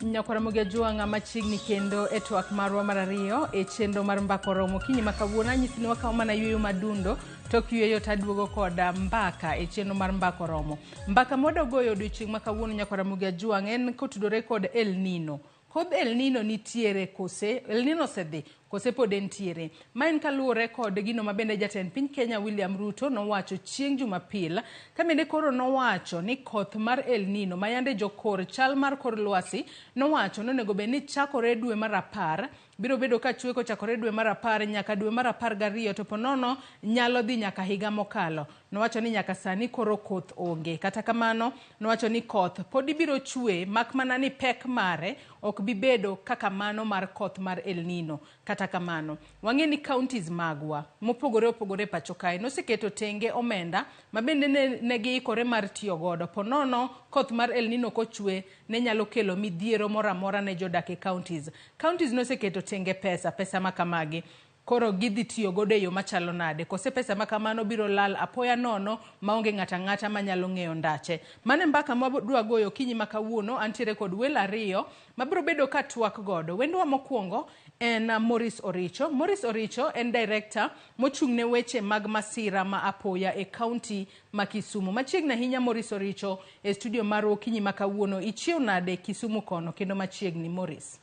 Nyakwaramogi Ajwang'a machiegni kendo e twak marwa mar ariyo e chenro mar mbaka oromo okinyi ma kawuono. Anyisi ni wakawo mana yueyo madundo, tok yueyo to aduogo kod mbaka e chenro mar mbaka oromo. Mbaka mwadwa goyo odiochieng' ma kawuono Nyakwaramogi Ajwang' en kotudore kod El Nino. Kodh El Nino nitiere kose El Nino osedhi kose pod entiere? Ma en kaluwore kod gino ma bende jatend piny Kenya William Ruto nowacho chieng' Jumapil ka bende koro nowacho ni koth mar El Nino ma yande jokor chal mar kor lwasi nowacho ni onego bed ni chakore dwe mar apar biro bedo ka chwe kochakore dwe mar apar nyaka dwe mar apar gariyo to ponono nyalo dhi nyaka higa mokalo. Nowacho ni nyaka sani koro koth onge. Kata kamano, nowacho ni koth podi biro chwe mak mana ni pek mare ok bi bedo kaka mano mar koth mar El Nino. Kata kamano, wang'e ni counties magwa mopogore opogore e pacho kae noseketo tenge omenda ma bende ne giikore mar tiyo godo. Ponono koth mar El Nino kochwe ne nyalo kelo midhiero moro amora ne jodak e counties. Counties noseketo tenge pesa, pesa ma kamagi. Koro gidhi tiyo godo e yo machalo nade? Kose pesa ma kamano biro lal apoya nono maonge ng'ato ang'ata manyalo ng'eyo ndache? Mano e mbaka mwadwa goyo okinyi ma kawuono. Antiere kod welo ariyo mabiro bedo ka twak godo. Wendwa mokwongo en Maurice Oricho. Maurice Oricho en director mochung' ne weche mag masira ma apoya e county ma Kisumu. Machiegni ahinya Maurice Oricho e studio marwa okinyi ma kawuono. Ichiew nade Kisumu kono kendo machiegni Maurice?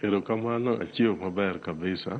Erokamano, achiew maber kabisa.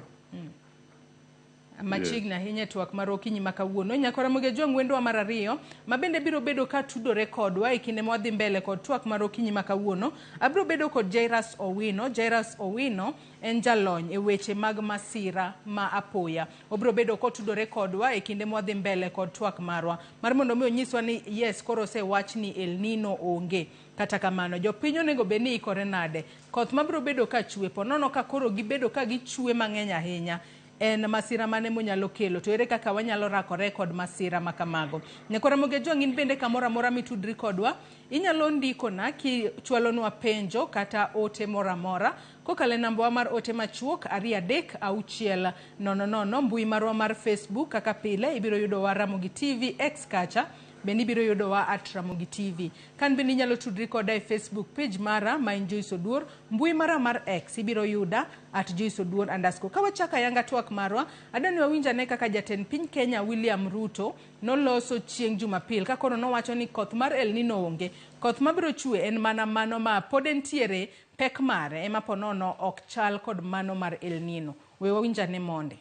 Machiegni ahinya e twak mar okinyi ma kawuono. Nyaka Ramogi Ajwang' wendwa mar ariyo ma bende biro bedo ka tudore kodwa e kinde ma wadhi mbele kod twak mar okinyi ma kawuono. Abiro bedo kod Jairus Owino. Jairus Owino en jalony e weche mag masira ma apoya. Obiro bedo kotudore kodwa e kinde ma wadhi mbele kod twak marwa mar mondo mi onyiswa ni yes koro osewach ni El Nino onge. Kata kamano, jopiny onego bed ni ikore nade? Koth mabiro bedo ka chwe, ponono ka koro gibedo ka gichwe mang'eny ahinya, en masira mane monyalo kelo? To ere kaka wanyalo rakore kod masira ma kamago? Nyakwa Ramogi Ajwang' in bende kamoro amora mitudri kodwa, inyalo ndikona kichwalonwa penjo kata ote moro amora kokalo e nambawa mar ote machuok 23600, mbui marwa mar Facebook kaka pile ibiro yudowa Ramogi TV X kacha bende ibiro yudowa at Ramogi TV. Kan bende inyalo tudri koda e Facebook page mara ma en Joyce Oduor, mbui mara mar X ibiro yuda at Joyce Oduor underscore. Ka wachako ayanga twak marwa, adwa ni wawinj ane kaka jatend piny Kenya William Ruto noloso chieng' Jumapil ka koro nowacho ni koth mar El Nino onge. Koth mabiro chwe en mana mano ma pod entiere, pek mare ema ponono ok chal kod mano mar El Nino. We wawinj ane monde.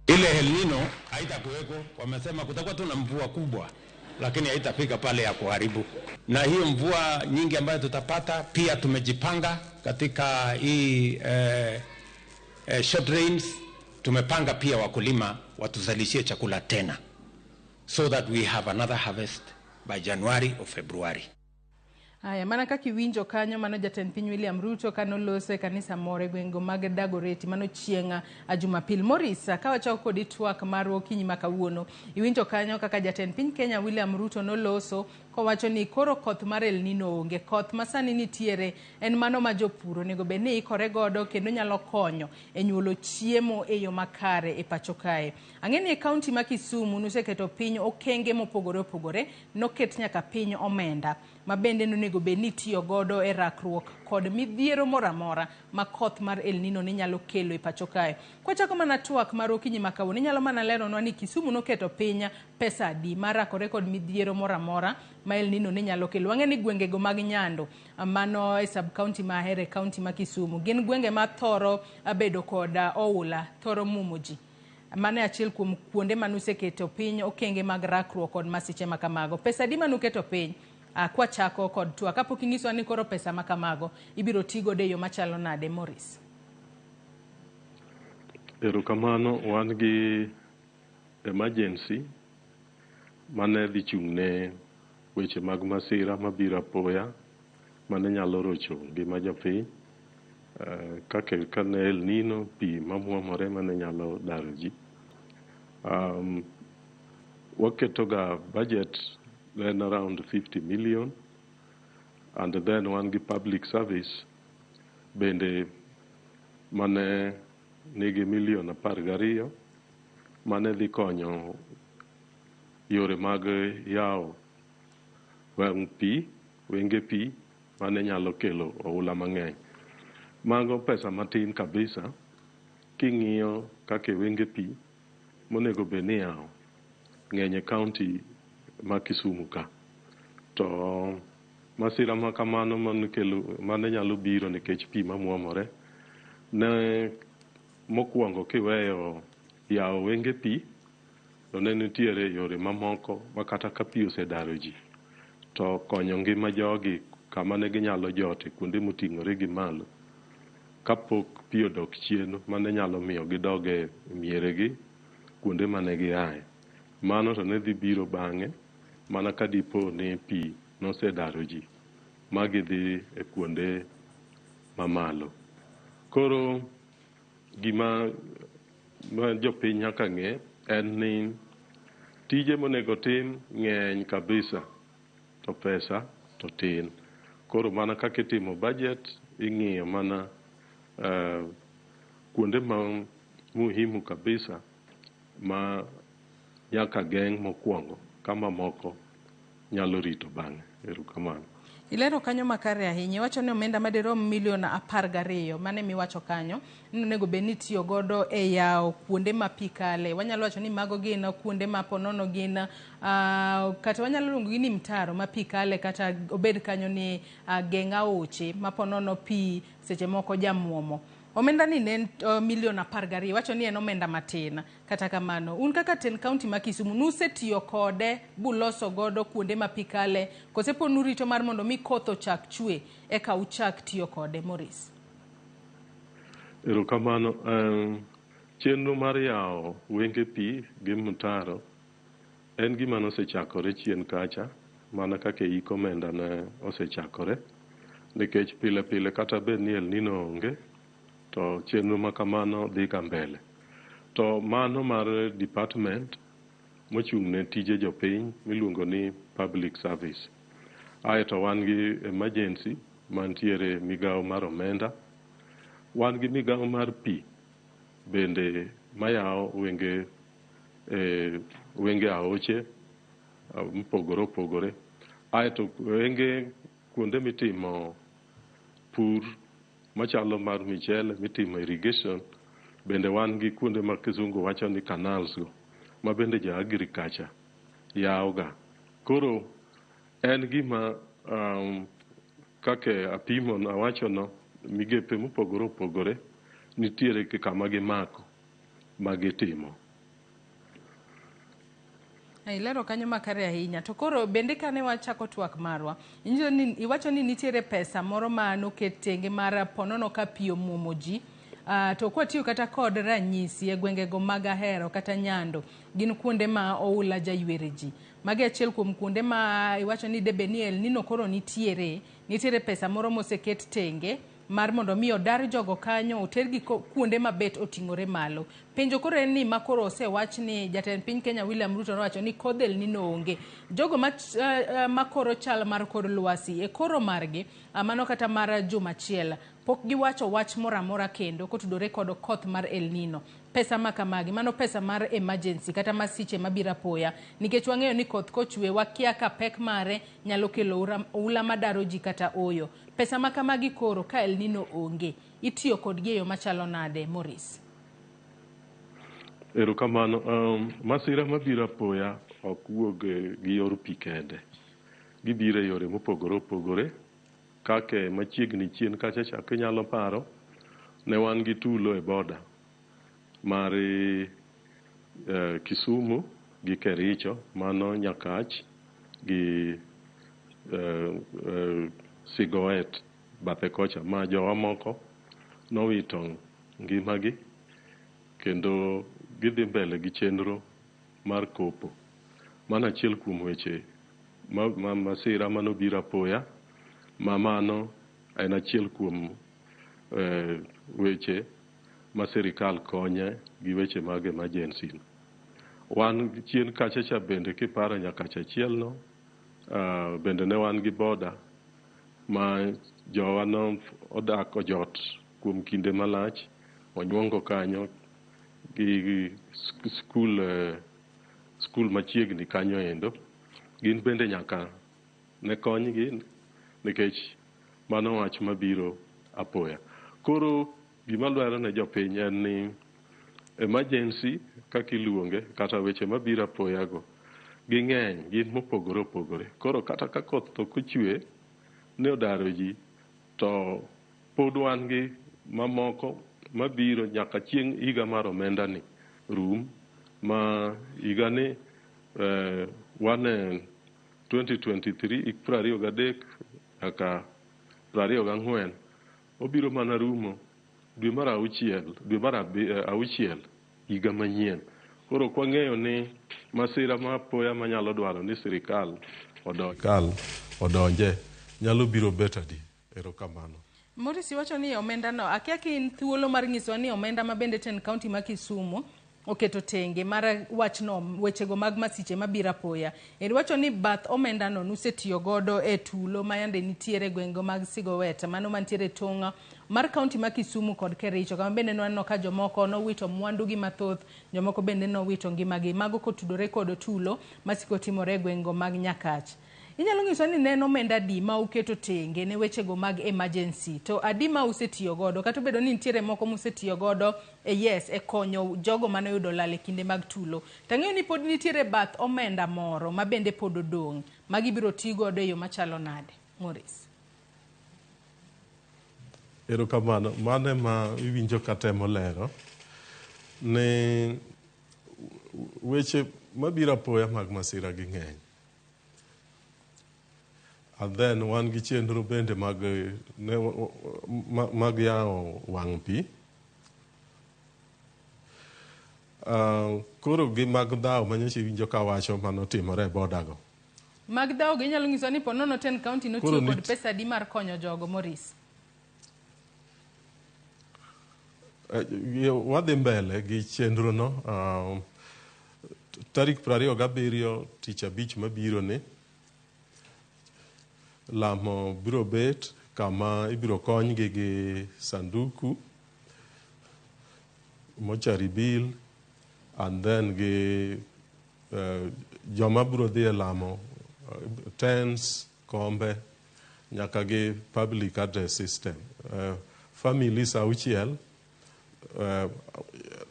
Ile El Nino haitakuweko, wamesema kutakuwa tu na mvua kubwa, lakini haitafika pale ya kuharibu. Na hiyo mvua nyingi ambayo tutapata, pia tumejipanga katika hii short rains, tumepanga pia wakulima watuzalishie chakula tena, so that we have another harvest by January or February. Haya, mana kaka iwinjo kanyo, mano jatend piny William Ruto kanoloso e kanisa moro e gwenge mag Dagoretti, mano chieng' Jumapil. Maurice, ka wachako kodi twak marwa okinyi ma kawuono, iwinjo kanyo kaka jatend piny Kenya William Ruto noloso kowacho ni koro koth mar El Nino onge. Koth ma sani nitiere en mano ma jopur onego bed ni ikore godo kendo nyalo konyo e nyuolo chiemo e yo makare e pacho kae. Ang'e ni e kaunti ma Kisumu nuseketo piny okenge mopogore opogore, noket nyaka piny omenda ma bende nonego bed ni itiyo godo e rakruok kod midhiero moro amora ma koth mar El Nino ne nyalo kelo e pacho kae. Kwachako mana twak mar okinyi ma kawuono, inyalo mana leronwa ni Kisumu noketo piny pesa adi mar rakore kod midhiero moro amora ma El Nino ne nyalo kelo. Wang'e ni gwengego mag Nyando, mano e sub county ma ahero e county ma Kisumu, gin gwenge ma thoro bedo kod oula, thoro muomo ji. Mano e achiel kuom kuonde mane useketo piny okenge mag rakruok kod masiche ma kamago. Pesa adi mane uketo piny? Kwachako kod twak, kapok inyisowa ni koro pesa ma kamago ibiro ti godo e yo machalo nade, Maurice? Erokamano, wan gi emergency mane dhi chung' ne weche mag masira mabiro apoya mane nyalo rocho ngima jopiny, kaka kane El Nino, pi mamuomore mane nyalo daro ji. Waketoga budget en around 50 million and then wan gi public service bende mane nigi milion 12 mane dhi konyo yore mag yawo wang' pi, wenge pi mane nyalo kelo oula mang'eny. Mago pesa matin kabisa king'iyo kaka wenge pi monego bed ni iyawo ng'eny e kaunti ma Kisumu ka. To masira ma kamano mane nyalo biro nikech pi mamuomore ne mokwongo kiweyo yawo wenge pi to ne nitiere yore mamoko ma kata ka pi osedaro ji to konyo ngima jogi kama ne ginyalo jote kuonde moting'ore gi malo kapok pi odok chien mane nyalo miyo gidog e mieregi kuonde mane giaye. Mano to ne dhi biro bang'e mana ka dipo ni pi nosedaro ji ma gidhi e kuonde mamalo. Koro gima ma jopiny nyaka ng'e en ni tije monego tim ng'eny kabisa to pesa to tin. Koro mana kaka itimo budget ing'iyo mana kuonde ma muhimu kabisa ma nyaka geng' mokwongo kama moko nyalo rito bang'e. Erokamano. Ilero kanyo makare ahinya. Iwacho ni omenda madirom milion 12 mane miwacho kanyo ni onego bed ni itiyo godo e yawo kuonde ma pi kale. Wanyalo wacho ni mago gin kuonde ma ponono gin kata wanyalo luongo gi ni mtaro ma pi kale, kata obed kanyo ni geng' aoche ma ponono pi seche moko jamuomo. Omenda ni ne en milion 12, iwacho ni en omenda matin. Kata kamano, un kaka tend kaunti ma Kisumu nusetiyo kode buloso godo kuonde ma pi kale, kose pod nurito mar mondo mi koth ochak chwe eka uchak tiyo kode, Maurice? Erokamano. Chenro mar yawo wenge pi gi mtaro en gima nosechakore chien kacha mana kaka ik omenda ne osechakore, nikech pile pile kata bed ni El Nino onge to chenro ma kamano dhi ga mbele. To mano mar department mochung' ne tije jopiny miluongo ni public service. Aeto wan gi emergency mantiere migawo mar omenda, wan gi migawo mar pi bende mayawo wenge wenge aoche mopogore opogore. Aeto wenge kuonde mitimo pur machalo mar michele mitimo irrigation bende wan gi kuonde ma kizungu wacho ni canals go ma bende ja agriculture yawo ga. Koro en gima kaka apimo awacho no, migepe mopogore opogore nitiere kama gimako ma gitimo. Ilero kanyo makare ahinya. To koro bende kane wachako twak marwa, iwacho ni nitiere pesa moro ma noket tenge mar ponono ka pi omuomo ji. To kwatiyo kata kod ranyisi e gwengego mag Ahero kata Nyando, gin kuonde ma oula jaywere ji. Magi achiel kuom kuonde ma iwacho ni debe ni El Nino koro nitiere pesa moro moseket tenge mar mondo mi odar jogo kanyo otergi kuonde mabet oting'ore malo. Penjo koro en ni makoro osewach ni jatend piny Kenya William Ruto nowacho ni kodh El Nino onge. Jogo makoro chal mar kor lwasi e koro margi, mano kata mar juma achiel, pok giwacho wach moro amora kendo kotudore kod koth mar El Nino. Pesa ma kamagi, mano pesa mar emergency kata masiche mabiro apoya, nikech wang'eyo ni koth kochwe wakia ka pek mare nyalo kelo oula madaro ji kata oyo. Pesa ma kamagi koro ka El Nino onge, itiyo kodgi e yo machalo nade, Maurice? Erokamano. Masira mabiro apoya ok wuog gi yor pi kende. Gibiro e yore mopogore opogore. Kaka machiegni chien kacha cha kinyalo paro, ne wan gi tulo e boda mar Kisumu gi Kericho, mano Nyakach gi Sigoet bathe kocha ma jowa moko nowito ngimagi kendo gidhi mbele gi chenro mar kopo. Mano achiel kuom weche ma masira manobiro apoya, ma mano en achiel kuom weche ma sirikal konye gi weche mag emergency. Wan chien kacha cha bende kiparo Nyakach achiel no, bende ne wan gi boda ma jowa no odak ojot kuom kinde malach, onyuongo kanyo gi skul skul machiegni kanyo endo, gin bende nyaka ne konygi nikech mano wach mabiro apoya. Koro gima dwaro ne jopiny en ni emergency kaka iluonge kata weche mabiro apoya go ging'eny, gin mopogore opogore. Koro kata ka koth ok ochwe ne odaro ji, to pod wan gi mamoko mabiro nyaka chieng' higa mar omenda ni rum, ma higa ni wan e 2023 hik 23 nyaka 24 obiro mana rumo dwe mar auchiel, dwe mar auchiel higa manyien. Koro ok wang'eyo ni masira ma apoya manyalo dwaro ni sirikal odonje nyalo biro bet adi. Erokamano. Morris, iwacho ni omenda no, akia ka in thuolo mar nyisowa ni omenda ma bende tend kaunti ma Kisumu oketo tenge mar wachno, wechego mag masiche mabiro apoya. Iwacho ni bath omenda no nusetiyo godo e tulo ma yande nitiere e gwenge mag Sigowet, mano mantiere tong' mar kaunti ma Kisumu kod Kericho, kama bende nwaneno ka jomoko nowito mwandugi mathoth, jomoko bende nowito ngimagi. Mago kotudore kod tulo masiko timore e gwengego mag Nyakach. Inyalo nyiso ni ne en omenda adi ma uketo tenge ne wechego mag emergency, to adi ma usetiyo godo, kata obedo ni nitiere moko musetiyo godo e yes e konyo jogo mane oyudo lal e kinde mag tulo. Tang'eyo ni pod nitiere bath omenda moro ma bende pod odong', magi biro ti godo e yo machalo nade? Morris. Erokamano. Mano ema iwinjo katemo lero ni weche mabiro apoya mag masira gi ng'eny. And then wan gi chenro bende mag, ne, mag yawo wang' pi. Koro gi mag dhawo manyocha iwinjo kawacho manotimore e boda go. Mag dhawo gi inyalo nyiso ni po nono tend kaunti notiyo kod pesa adi mar konyo jogo, Morris? Wadhi mbele gi chenro no. Tarik 27 tich abich mabiro ni, lamo biro bet kama ibiro konygi gi sanduku, mortuary bill, and then gi joma biro dhi e lamo, tents, kombe, nyaka gi public address system. Families auchiel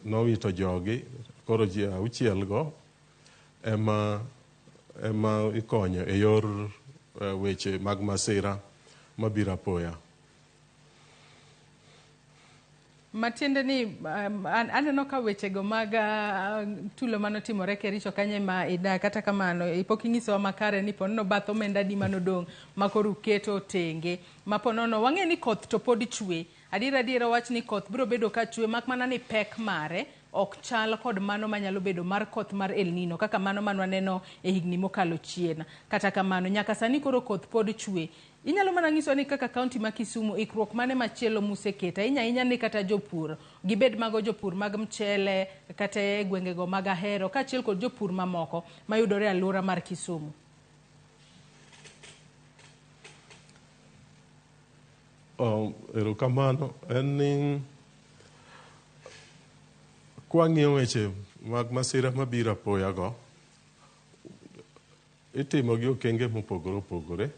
nowito jogi, koro ji auchiel go ema ikonyo e yor weche mag masira mabiro apoya. Matiende ni aneno ka wechego mag tulo manotimore Kericho kanyo ema idak, kata kamano pok inyisowa makare ni ponono bath omenda adi manodong' ma koro uketo tenge ma ponono wang'e ni koth to pod chwe. Adier adiera wach ni koth biro bedo ka chwe, mak mana ni pek mare ok chal kod mano manyalo bedo mar koth mar El Nino kaka mano manwaneno e higni mokalo chien. Kata kamano nyaka sani koro koth pod chwe. Inyalo mana nyiso ni kaka kaunti ma Kisumu ikruok mane machielo museketo, ahinya ahinya ni kata jopur, gibed mago jopur mag mchele kata e gwengego mag Ahero kaachiel kod jopur mamoko mayudore e alwora mar Kisumu. Erokamano. En ni kwang'iyo weche mag masira mabiro apoya go, itimo gi okenge mopogore opogore.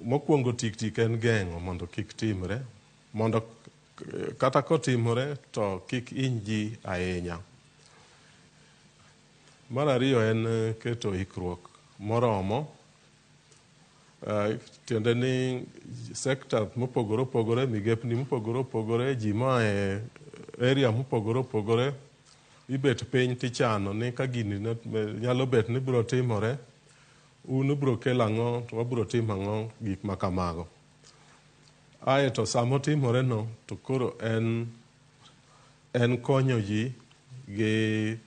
Mokwongo tik tik en geng'o mondo kik timre, mondo kata kotimore to kik hiny ji ahinya. Mar ariyo en keto ikruok moromo, tiende ni sekta mopogore opogore, migepni mopogore opogore, ji moa e area mopogore opogore, ibet piny tichano ni ka gini nyalo bet ni biro timore, un ubiro kelo ang'o to wabiro timo ang'o, gik ma kamago. Ae to samotimore no to koro en konyo ji gi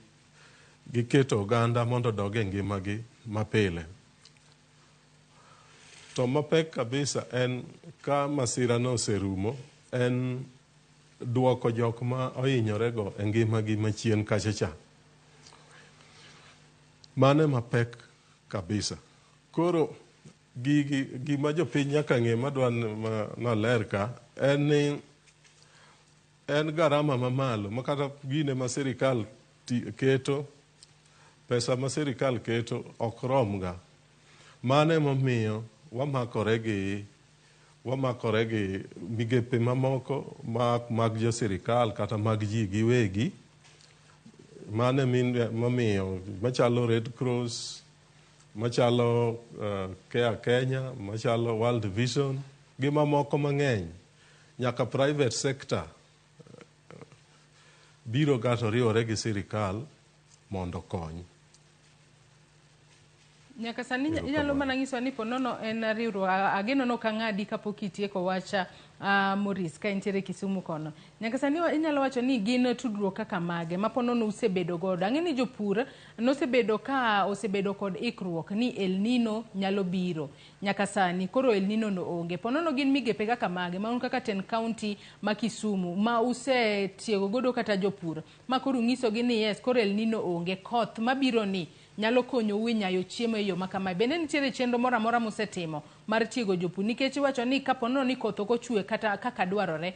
keto oganda mondo odog e ngimagi mapile. To mapek kabisa en ka masira no oserumo, en duoko jok ma ohinyorego e ngimagi machien kacha cha. Mano ema pek kabisa. Koro gigi gima jopiny nyaka ng'e madwa naler ka en ni en garama mamalo ma kata gine ma sirikal keto Pesa ma sirikal keto ok romga. Mano emomiyo wamakore gi migepe mamoko mag jo sirikal kata mag ji giwegi. Mano emomiyo machalo Red Cross, machalo Care Kenya, machalo World Vision, gi mamoko mang'eny. Nyaka private sector biro ga to riwore gi sirikal mondo okony. Nyaka sani inyalo mana nyisowa ni ponono en riwruok ageno ni ok ang'adi kapok itieko wacha, Maurice, ka intiere Kisumu kono. Nyaka sani inyalo wacho ni gin tudruok kaka mage ma ponono usebedo godo? Ang'e ni jopur nosebedo ka osebedo kod ikruok ni El Nino nyalo biro. Nyaka sani koro El Nino no onge. Ponono gin migepe kaka mage ma un kaka ten county ma Kisumu ma usetiego godo kata jopur ma koro unyisogi ni yes, koro El Nino onge, koth mabiro ni nyalo konyou e nyayo chiemo e yo ma kamae. Bende nitiere chenro moro amora musetimo mar tiego jopur? Nikech iwacho ni kaponono ni koth ok ochwe kata kaka dwarore,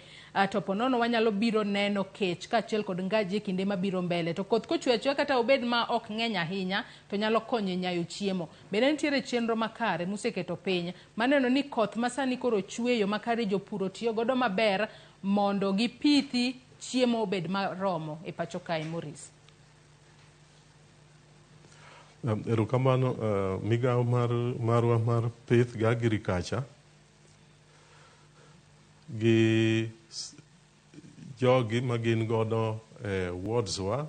to ponono wanyalo biro neno kech kaachiel kod ngaji e kinde mabiro mbele. To koth kochwe achweya kata obed ma ok ng'eny ahinya to nyalo konyo e nyayo chiemo. Bende nitiere chenro makare museketo piny maneno ni koth ma sani koro chwe e yo makare jopur otiyo godo maber mondo gipithi chiemo obed maromo e pacho kae, Maurice? Erokamano. Migawo marwa mar pith gi agriculture gi jogi magin godo e wards wa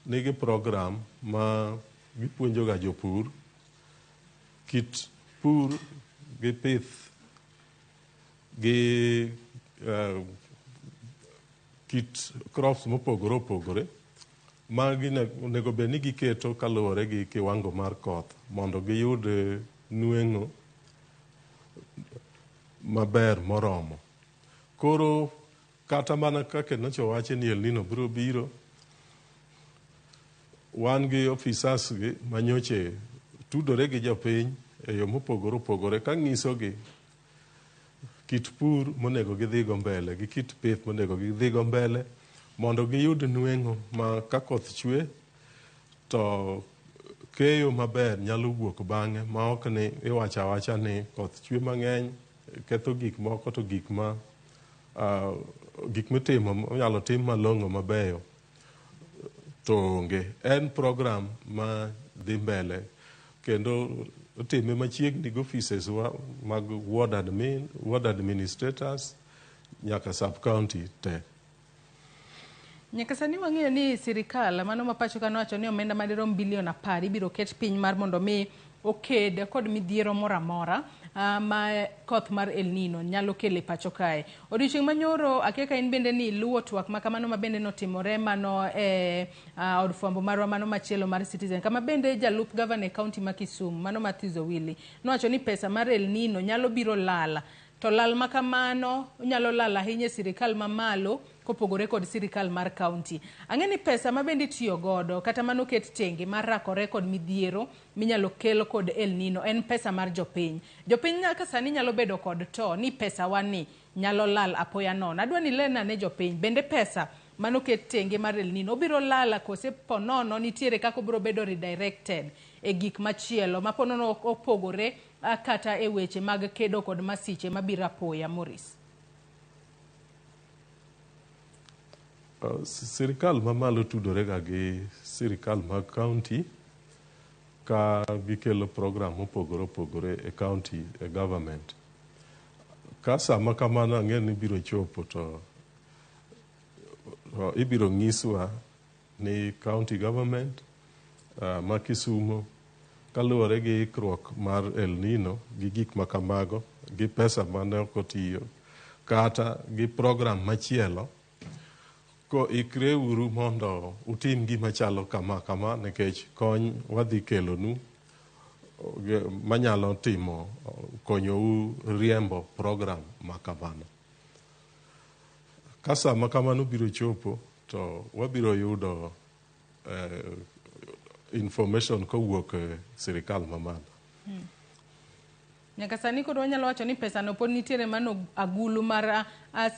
nigi program ma gipuonjo ga jopur kit pur gi pith gi kit crops mopogore opogore ma onego bed ni giketo kaluwore gi kiwango mar koth mondo giyud nweng'o maber moromo. Koro kata mana kaka nyocha owachi ni El Nino biro biro, wan gi officers gi manyoche tudore gi jopiny e yo mopogore opogore ka ng'isogi kit pur monego gidhigo mbele gi kit pith monego gidhigo mbele mondo giyud nweng'o ma ka koth chwe to keyo maber nyalo wuok bang'e, ma ok ni iwacho awacha ni koth chwe mang'eny ketho gik moko to gik ma gik mitimo inyalo tim malong'o mabeyo to onge. En program ma dhi mbele kendo otime machiegni gi offices wa mag ward admin, ward administrators nyaka sub county te. Nyaka sani wang'eyo ni sirikal mano ma pacho ka nowacho ni omenda madirom bilion 10 ibiro ket piny mar mondo mi oked kod midhiero moro amora ma koth mar El Nino nyalo kelo e pacho kae. Odiochieng' manyoro akia ka in bende ni iluwo twak ma kamano ma bende notimore mano e od fwambo marwa mano machielo mar Citizen, kama bende jalup gavana e kaunti ma Kisumu mano Matthews Owili nowacho ni pesa mar El Nino nyalo biro lal, to lal ma kamano nyalo lal ahinya e sirikal mamalo kopogore kod sirikal mar kaunti. Ang'e ni pesa ma bende itiyo godo kata manoket tenge mar rakore kod midhiero minyalo kel kod El Nino en pesa mar jopiny. Jopiny nyaka sani nyalo bedo kod to ni pesa wa ni nyalo lal apoya nono. Adwa ni ilerna ne jopiny, bende pesa manoket tenge mar El Nino obiro lal kose ponono nitiere kaka obiro bedo redirected e gik machielo ma ponono opogore kata e weche mag kedo kod masiche mabiro apoya, Maurice? Sirikal mamalo tudore ga gi sirikal mag county ka gikelo program mopogore opogore e county e government. Ka sama kamano ang'e ni biro chopo to ibiro nyiswa ni county government ma Kisumu kaluwore gi ikruok mar El Nino gi gik ma kamago gi pesa mane ok otiyo kata gi program machielo ko ikre uru mondo utim gima chalo kama kama nikech kony wadhi kelonu manyalo timo konyou riembo program ma kamano. Ka sama kamano biro chopo to wabiro yudo information kowuok e sirikal mamalo. Nyaka sani koro wanyalo wacho ni pesa no pod nitiere mano agulu mar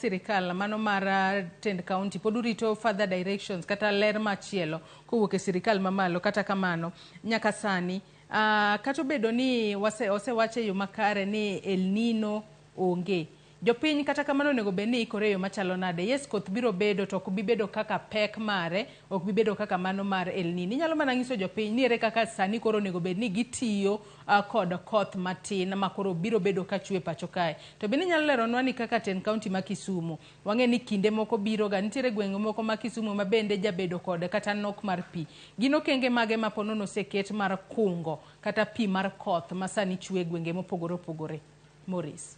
sirikal, mano mar tend county pod urito further directions kata ler machielo kowuok e sirikal mamalo. Kata kamano nyaka sani kata obedo ni osewach e yo makare ni El Nino onge, jopiny kata kamano onego bed ni ikore e yo machalo nade? Yes, koth biro bedo to ok bi bedo kaka pek mare, ok bi bedo kaka mano mar El Nino. Inyalo mana nyiso jopiny ni ere kaka sani koro onego bed ni gitiyo kod koth matin ma koro biro bedo ka chwe pacho kae. To bende inyalo leronwa ni kaka tend county ma Kisumu, wang'e ni kinde moko biro ga nitiere gwenge moko ma Kisumu ma bende jabedo kod kata nok mar pi. Gin okenge mage ma ponono oseket mar kungo kata pi mar koth ma sani chwe e gwenge mopogore opogore? Maurice.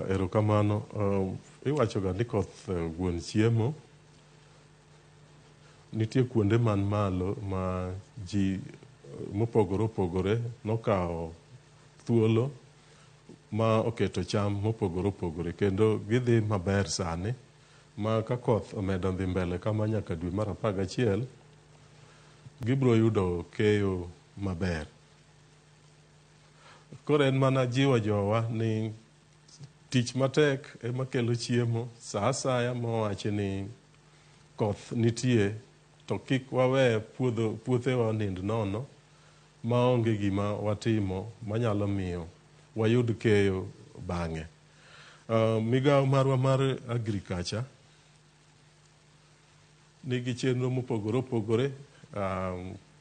Erokamano. Iwacho ga ni koth wuon chiemo. Nitie kuonde man malo ma ji mopogore opogore nokawo thuolo ma oketo cham mopogore opogore, kendo gidhi maber sani ma ka koth omedo dhi mbele kama nyaka dwe mar 11, gibiro yudo keyo maber. Koro en mana jiwo jowa ni tich matek ema kelo chiemo. Sa asaya mowachi ni koth nitie, to kik wawe puodho puothewa onind nono maonge gima watimo manyalo miyo wayud keyo bang'e. Migawo marwa mar agriculture nigi chenro mopogore opogore.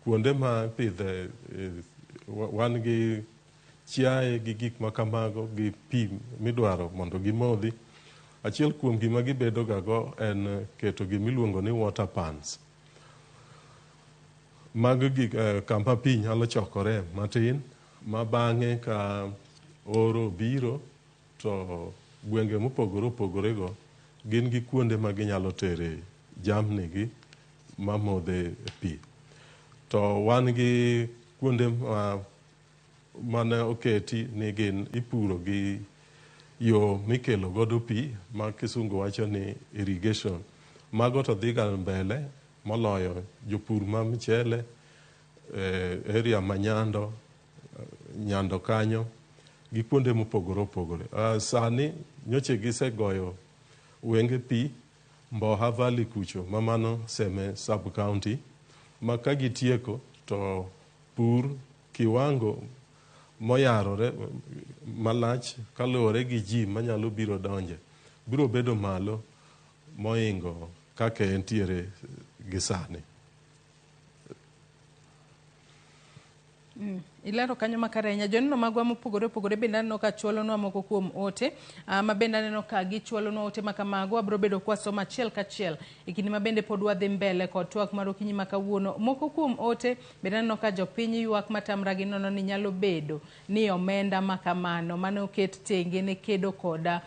Kuonde ma ipidhe, wan gi chiaye gi gik makamago gi pi midwaro mondo gimodhi. Achiel kuom gima gibedo ga go en keto gimiluongo ni water pans. Mago gik kama pi nyalo chokore matin ma bang'e ka oro obiro to gwenge mopogore opogore go gin gi kuonde ma ginyalo tere jamni gi mamodhe pi. To wan gi kuonde ma mane oketi ni gin ipuro gi yo mikelo godo pi ma kisungu wacho ni irrigation. Mago to dhi ga mbele moloyo jopur ma mchele, area ma Nyando, Nyando kanyo gi kuonde mopogore opogore. Sani nyocha gisegoyo wenge pi Mboha Valley kucho ma mano Seme sub county, ma ka gitieko to pur kiwango moyarore malach kaluwore gi ji manyalo biro donje biro bedo malo moingo kaka entiere gi sani. Ilero kanyo makare ahinya. Joneno magwa mopogore opogore bende aneno ka chwalonwa moko kuom ote, ma bende aneno ka gichwalonwa ote ma kamago. Wabiro bedo kwasomo achiel kachiel e kinde ma bende pod wadhi mbele kod twak mar okinyi ma kawuono. Moko kuom ote bende aneno ka jopiny ywak matamra gi nono ni nyalo bedo ni omenda ma kamano mane oket tenge ne kedo koda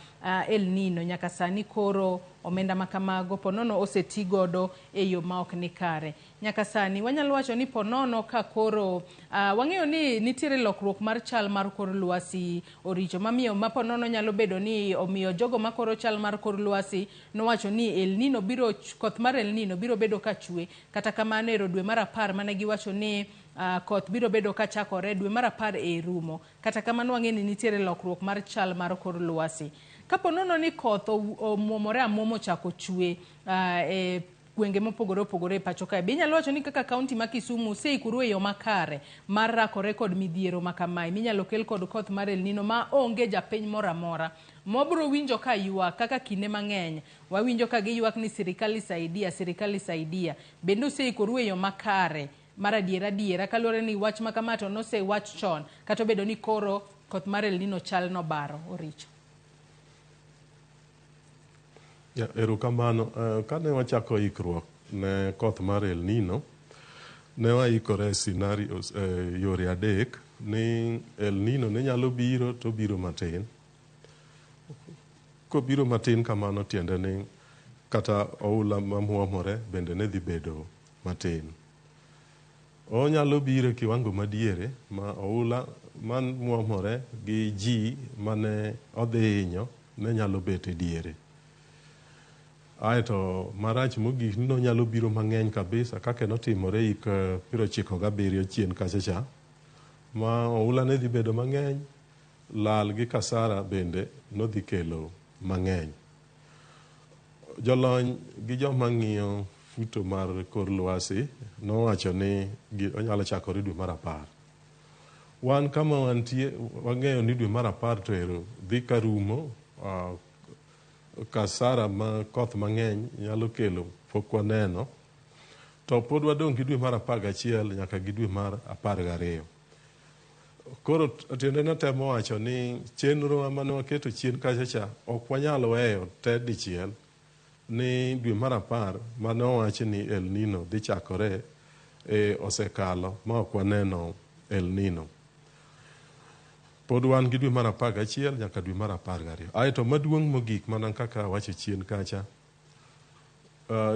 El Nino nyaka sani koro omenda ma kamago ponono oseti godo e yo ma ok ni kare. Nyaka sani wanyalo wacho ni ponono ka koro wang'eyo ni nitiere lokruok mar chal mar kor lwasi oricho mamiyo ma ponono nyalo bedo ni omiyo jogo makoro chal mar kor lwasi nowacho ni El Nino biro, koth mar El Nino biro bedo ka chwe. Kata kamano ero dwe mar 10 mane giwacho ni koth biro bedo ka chakore dwe mar 10 e rumo. Kata kamano wang'e ni nitiere lokruok mar chal mar kor lwasi. Kapo nono ni koth omuomore amuoma ochako chwe e gwenge mopogore opogore e pacho kae, be inyalo wacho ni kaka kaunti ma Kisumu useikoru e yo makare mar rakore kod midhiero ma kamae minyalo kel kod koth mar El Nino ma onge japiny moro amora mobro winjo ka ywak kaka kinde mang'eny wawinjo ka giywak ni sirikal saidia, sirikal saidia? Bende useikoru e yo makare mar adiera adiera kaluwore ni wach ma kama to nosewach chon kata obedo ni koro koth mar El Nino chal nobaro oricho? Ya, erokamano. Kane wachako ikruok ne koth mar El Nino, ne waikore scenarios, yore adek ni El Nino ne nyalo biro to biro matin. Kobiro matin kamano tiende ni kata oula mamuomore bende ne dhi bedo matin. Onyalo biro e kiwango madiere ma oula mamuomore gi ji mane odhi hinyo ne nyalo bet e diere. Aeto marach mogik ni nonyalo biro mang'eny kabisa kaka notimore hik 97 chien kacha cha. Ma oula ne dhi bedo mang'eny, lal gi kasara bende nodhi kelo mang'eny. Jolony gi joma ng'iyo futo mar kor lwasi nowacho ni onyalo chakore dwe mar 10. Wan kama wantie wang'eyo ni dwe mar 10 to ero dhi karumo, kasara ma koth mang'eny nyalo kelo pok waneno. To pod wadong' gi dwe mar 11 nyaka gi dwe mar 12. Koro tiende natemo wacho ni chenro mane waketo chien kacha cha ok wanyal weyo te dichiel ni dwe mar 10 mane owach ni El Nino dhi chakore osekalo ma ok waneno El Nino. Pod wan gi dwe mar 11 nyaka dwe mar 12. Aeto maduong' mogik mana kaka awacho chien kacha,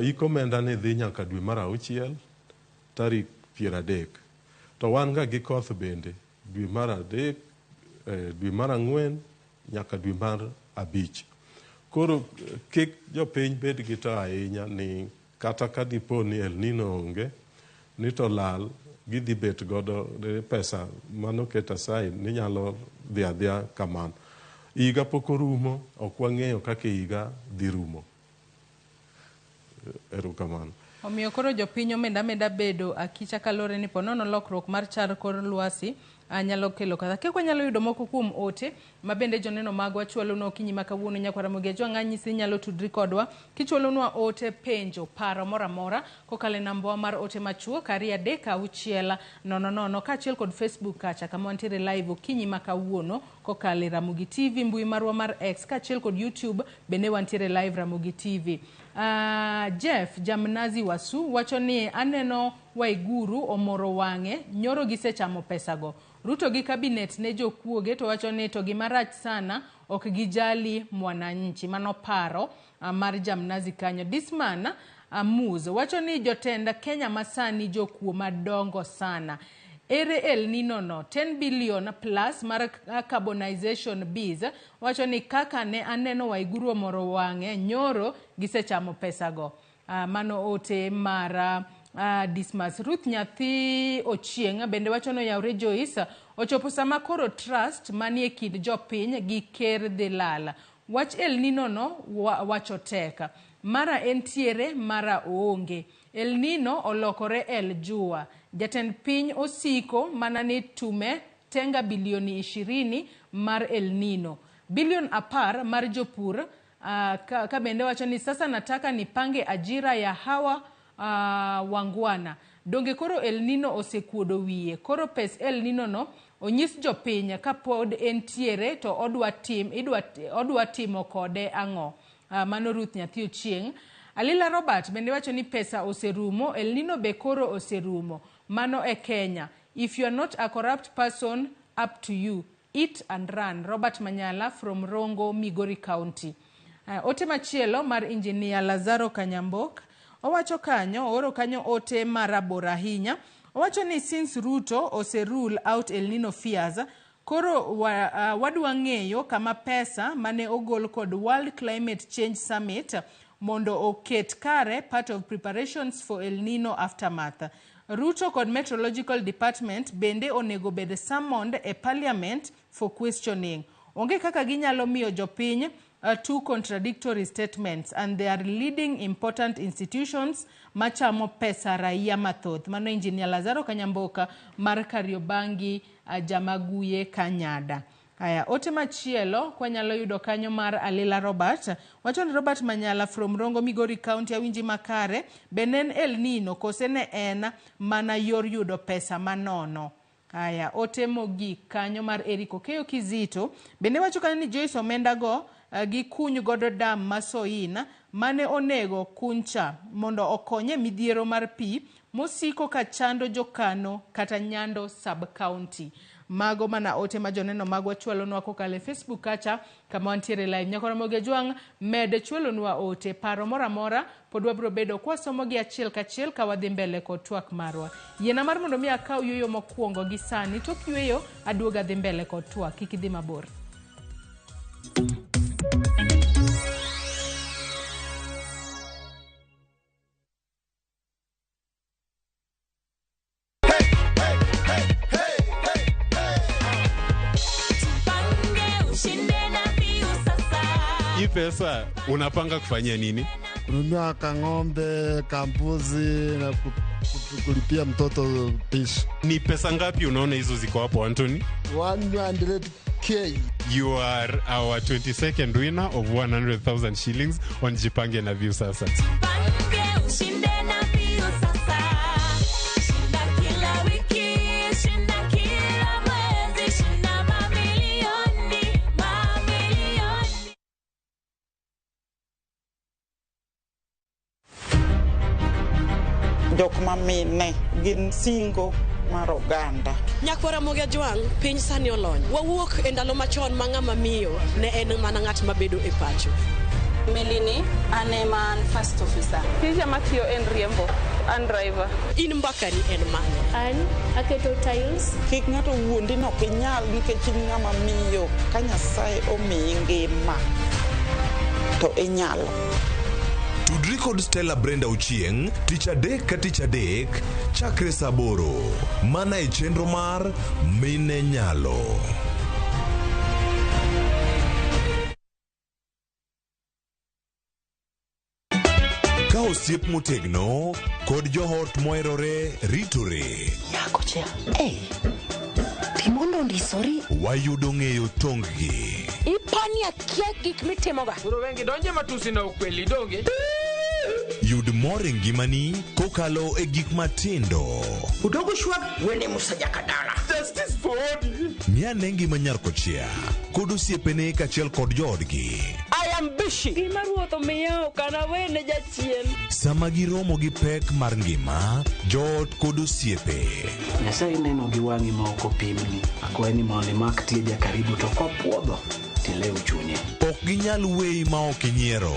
ik omenda ni dhi nyaka dwe mar 6 tarik 30. To wan ga gi koth bende dwe mar 3, dwe mar 4 nyaka dwe mar 5. Koro kik jopiny bed gi to ahinya ni kata ka dipo ni El Nino onge, ni to lal gidhi bet godo pesa manoket aside ni nyalo dhi adhiya kamano. Higa pok orumo, ok wang'eyo kaka higa dhi rumo. Erokamano. Omiyo koro jopiny omenda meda bedo akicha kaluwore ni ponono lokruok mar chal kor lwasi nyalo kelo kata kik wanyalo yudo moko kuom ote ma bende joneno magwa chwalonwa okinyi ma kawuono. Nyakwar Ramogi Ajwang' anyisi ni nyalo tudri kodwa kichwalonwa ote, penjo, paro moro amora kokalo e nambwa mar ote machuok 2 3 6 0 0 kaachiel kod Facebook kacha kama wantiere live okinyi ma kawuono kokalo e Ramogi TV, mbui marwa mar X kaachiel kod YouTube bende wantiere live Ramogi TV. Jeff Jamnazi Wasu wacho ni aneno Waiguru omoro wang'e nyoro gisechamo pesago. Ruto gi kabinet ne jokuoge to wacho ni to gima rach sana ok gijali mwananchi. Mano paro mar Jamnazi kanyo. Disman Muz wacho ni jotend Kenya masani jokuo madongo sana. Ere El Nino no 10 billion plus mar carbonization biz wacho ni kaka ne aneno Waiguru omoro wang'e nyoro gisechamo pesago. Mano ote mar Dismas. Ruth Nyathi Ochieng' bende wacho ni oyawre Joyce ochopo sama koro trust manie kind jopiny gi ker dhi lal. Wach El Nino no wacho tek. Mara entiere, mara oonge. El Nino olokore El Jua. Jatend piny osiko mana ni tume tenga bilioni 20 mar El Nino. Bilion 10 mar jopur ka bende wacho ni sasa nataka nipange ajira ya hawa wangwana. Donge koro El Nino osekuodo wiye. Koro pes El Nino no onyis jopiny kapod entiere to odwa timo kode ang'o. Mano Ruth Nyathi Ochieng'. Alila Robert bende wacho ni pesa oserumo, El Nino be koro oserumo. Mano e Kenya. If you are not a corrupt person, up to you. Eat and run. Robert Manyala from Rongo, Migori County. Ote machielo mar Engineer Lazaro Kanyambok. Owacho kanyo, ooro kanyo ote marabora ahinya. Owacho ni since Ruto ose rule out El Nino fears, koro wadwa ng'eyo kama pesa mane ogol kod World Climate Change Summit mondo oket kare part of preparations for El Nino aftermath. Ruto kod Meteorological Department bende onego bed summoned e parliament for questioning. Onge kaka ginyalo miyo jopiny two contradictory statements and they are leading important institutions machamo pesa raia mathoth. Mano Engineer Lazaro Kanyamboka mar Kariobangi Jamaguye Kanyada. Aya, ote machielo kwanyalo yudo kanyo mar Alila Robert. Wacho ni Robert Manyala from Rongo Migori County awinji makare, be ne en El Nino kose ne en mana yor yudo pesa manono. Aya, ote mogik kanyo mar Eric Okeyo Kizito bende wacho kanyo ni Joyce omenda go gikuny godo dam ma Soina mane onego kuncha mondo okonye midhiero mar pi mosiko ka chando jokano kata Nyando sub-county. Mago mana ote ma joneno magwa chwalonwa kokalo e Facebook kacha kama wantiere live. Nyakor Ramogi Ajwang' med chwalonwa ote, paro moro amora pod wabiro bedo kwasomo gi achiel kachiel ka wadhi mbele kod twak marwa. Yiena mar mondo mi akaw yueyo mokwongo gi sani, tok yueyo aduogo adhi mbele kod twak, kik idhi mabor. pesa unapanga kufanyia nini? Kununua kang'ombe, kambuzi na kulipia mtoto pishi. Ni pesa ngapi unaona hizo ziko hapo, Anthony? 100K. You are our 22nd winner of 100,000 shillings on Jipange na Viusasa. Jipange ushinde na Viusasa. Shinda kila wiki, shinda kila mwezi, shinda mamilioni, mamilioni. Jok mamine gin singo mar oganda. Nyakwara Ramogi Ajwang', piny sani olony. Wawuok e ndalo machon ma ng'ama miyo ne en mana ng'at mabedo e pacho. Melini, an ema an first officer. Tija matiyo en riembo, an driver. In mbakani en mane? An aketo tiles. Kik ng'ato wuondi ni ok inyal nikech in ng'ama miyo. Ka Nyasaye omiyi ngima, to inyalo. Tudri kod Stella Brenda Ochieng' tich adek ka tich adek chakre saa aboro mana e chenro mar Mine Nyalo. Ka osiep motegno kod joot moherore ritore. Nyako cha, hey, timondo ondisori. Wayudo ng'eyo tong-gi. Ipani akia gik mitimoga. Koro wengi donje matusi na ukweli donge. Yud mor e ngimani kokalo e gik matindo. Udogo shwag wene Musa Jakadala. Justice for Odi. Ng'i ngima nyar kochia kod osiepene kaachiel kod joodgi. I am busy. Gima ruoth omiya ok anawene jachien. Sama giromo gi pek mar ngima, joot kod osiepe. Nyasaye neno gi wang'i ma ok opimni. Akwayi ni mondo imak tija karibu to kopuodho tilew chunye. Ok ginyal weyi ma ok inyiero.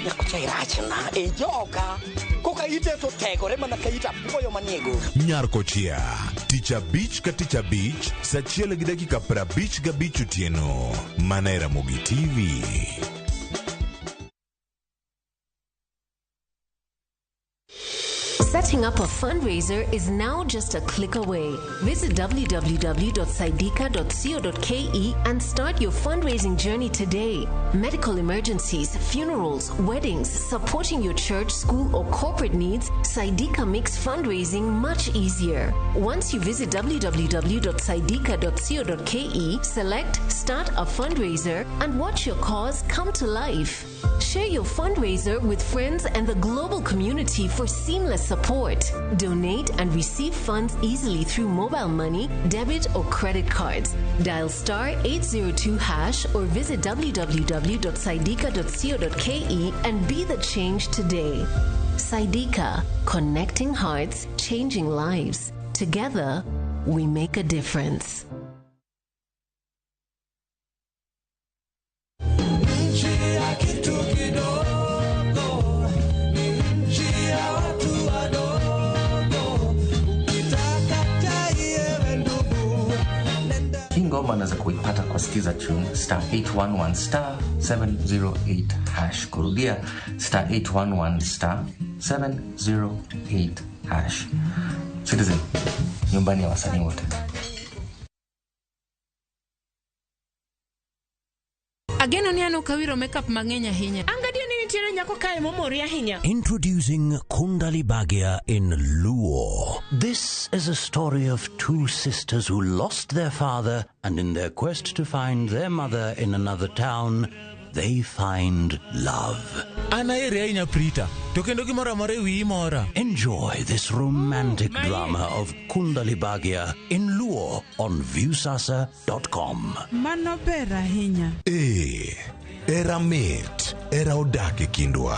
Nyakocha irachna e joka. Koka ite to tegore mana ka it apuoyo manie goro. Nyar kochia, tich abich ka tich abich, saa achiel gi dakika 55 otieno. Mana e Ramogi TV. Setting up a fundraiser is now just a click away. Visit www.saidika.co.ke and start your fundraising journey today. Medical emergencies, funerals, weddings, supporting your church, school, or corporate needs, Saidika makes fundraising much easier. Once you visit www.saidika.co.ke, select Start a Fundraiser and watch your cause come to life. Share your fundraiser with friends and the global community for seamless support. Donate and receive funds easily through mobile money, debit, or credit cards. Dial star 802 hash or visit www.saidika.co.ke and be the change today. Saidika, connecting hearts, changing lives. Together, we make a difference. Nchi ya kitu kidogo ni nchi ya watu wadogo. Ukitaka chai ewe ndugu, nenda. Hii ngoma unaweza kuipata kwa Skiza Tune star 811 star 708 hash. Kurudia star 811 star 708 hash. Citizen, nyumbani ya wasanii wote. Ageno ni an ok awiro makeup mang'eny ahinya. Angadier ni nitiere nyako kae momori ahinya. Introducing Kundali Bhagya in Luo. This is a story of two sisters who lost their father, and in their quest to find their mother in another town, they find love. An aheri ahinya Prita, to kendo gimoro amora e wiyi mora. Enjoy this romantic drama of Kundali Bhagya in Luo on Viusasa.com. Mano ber ahinya. Ee, era mit, era odak e kindwa.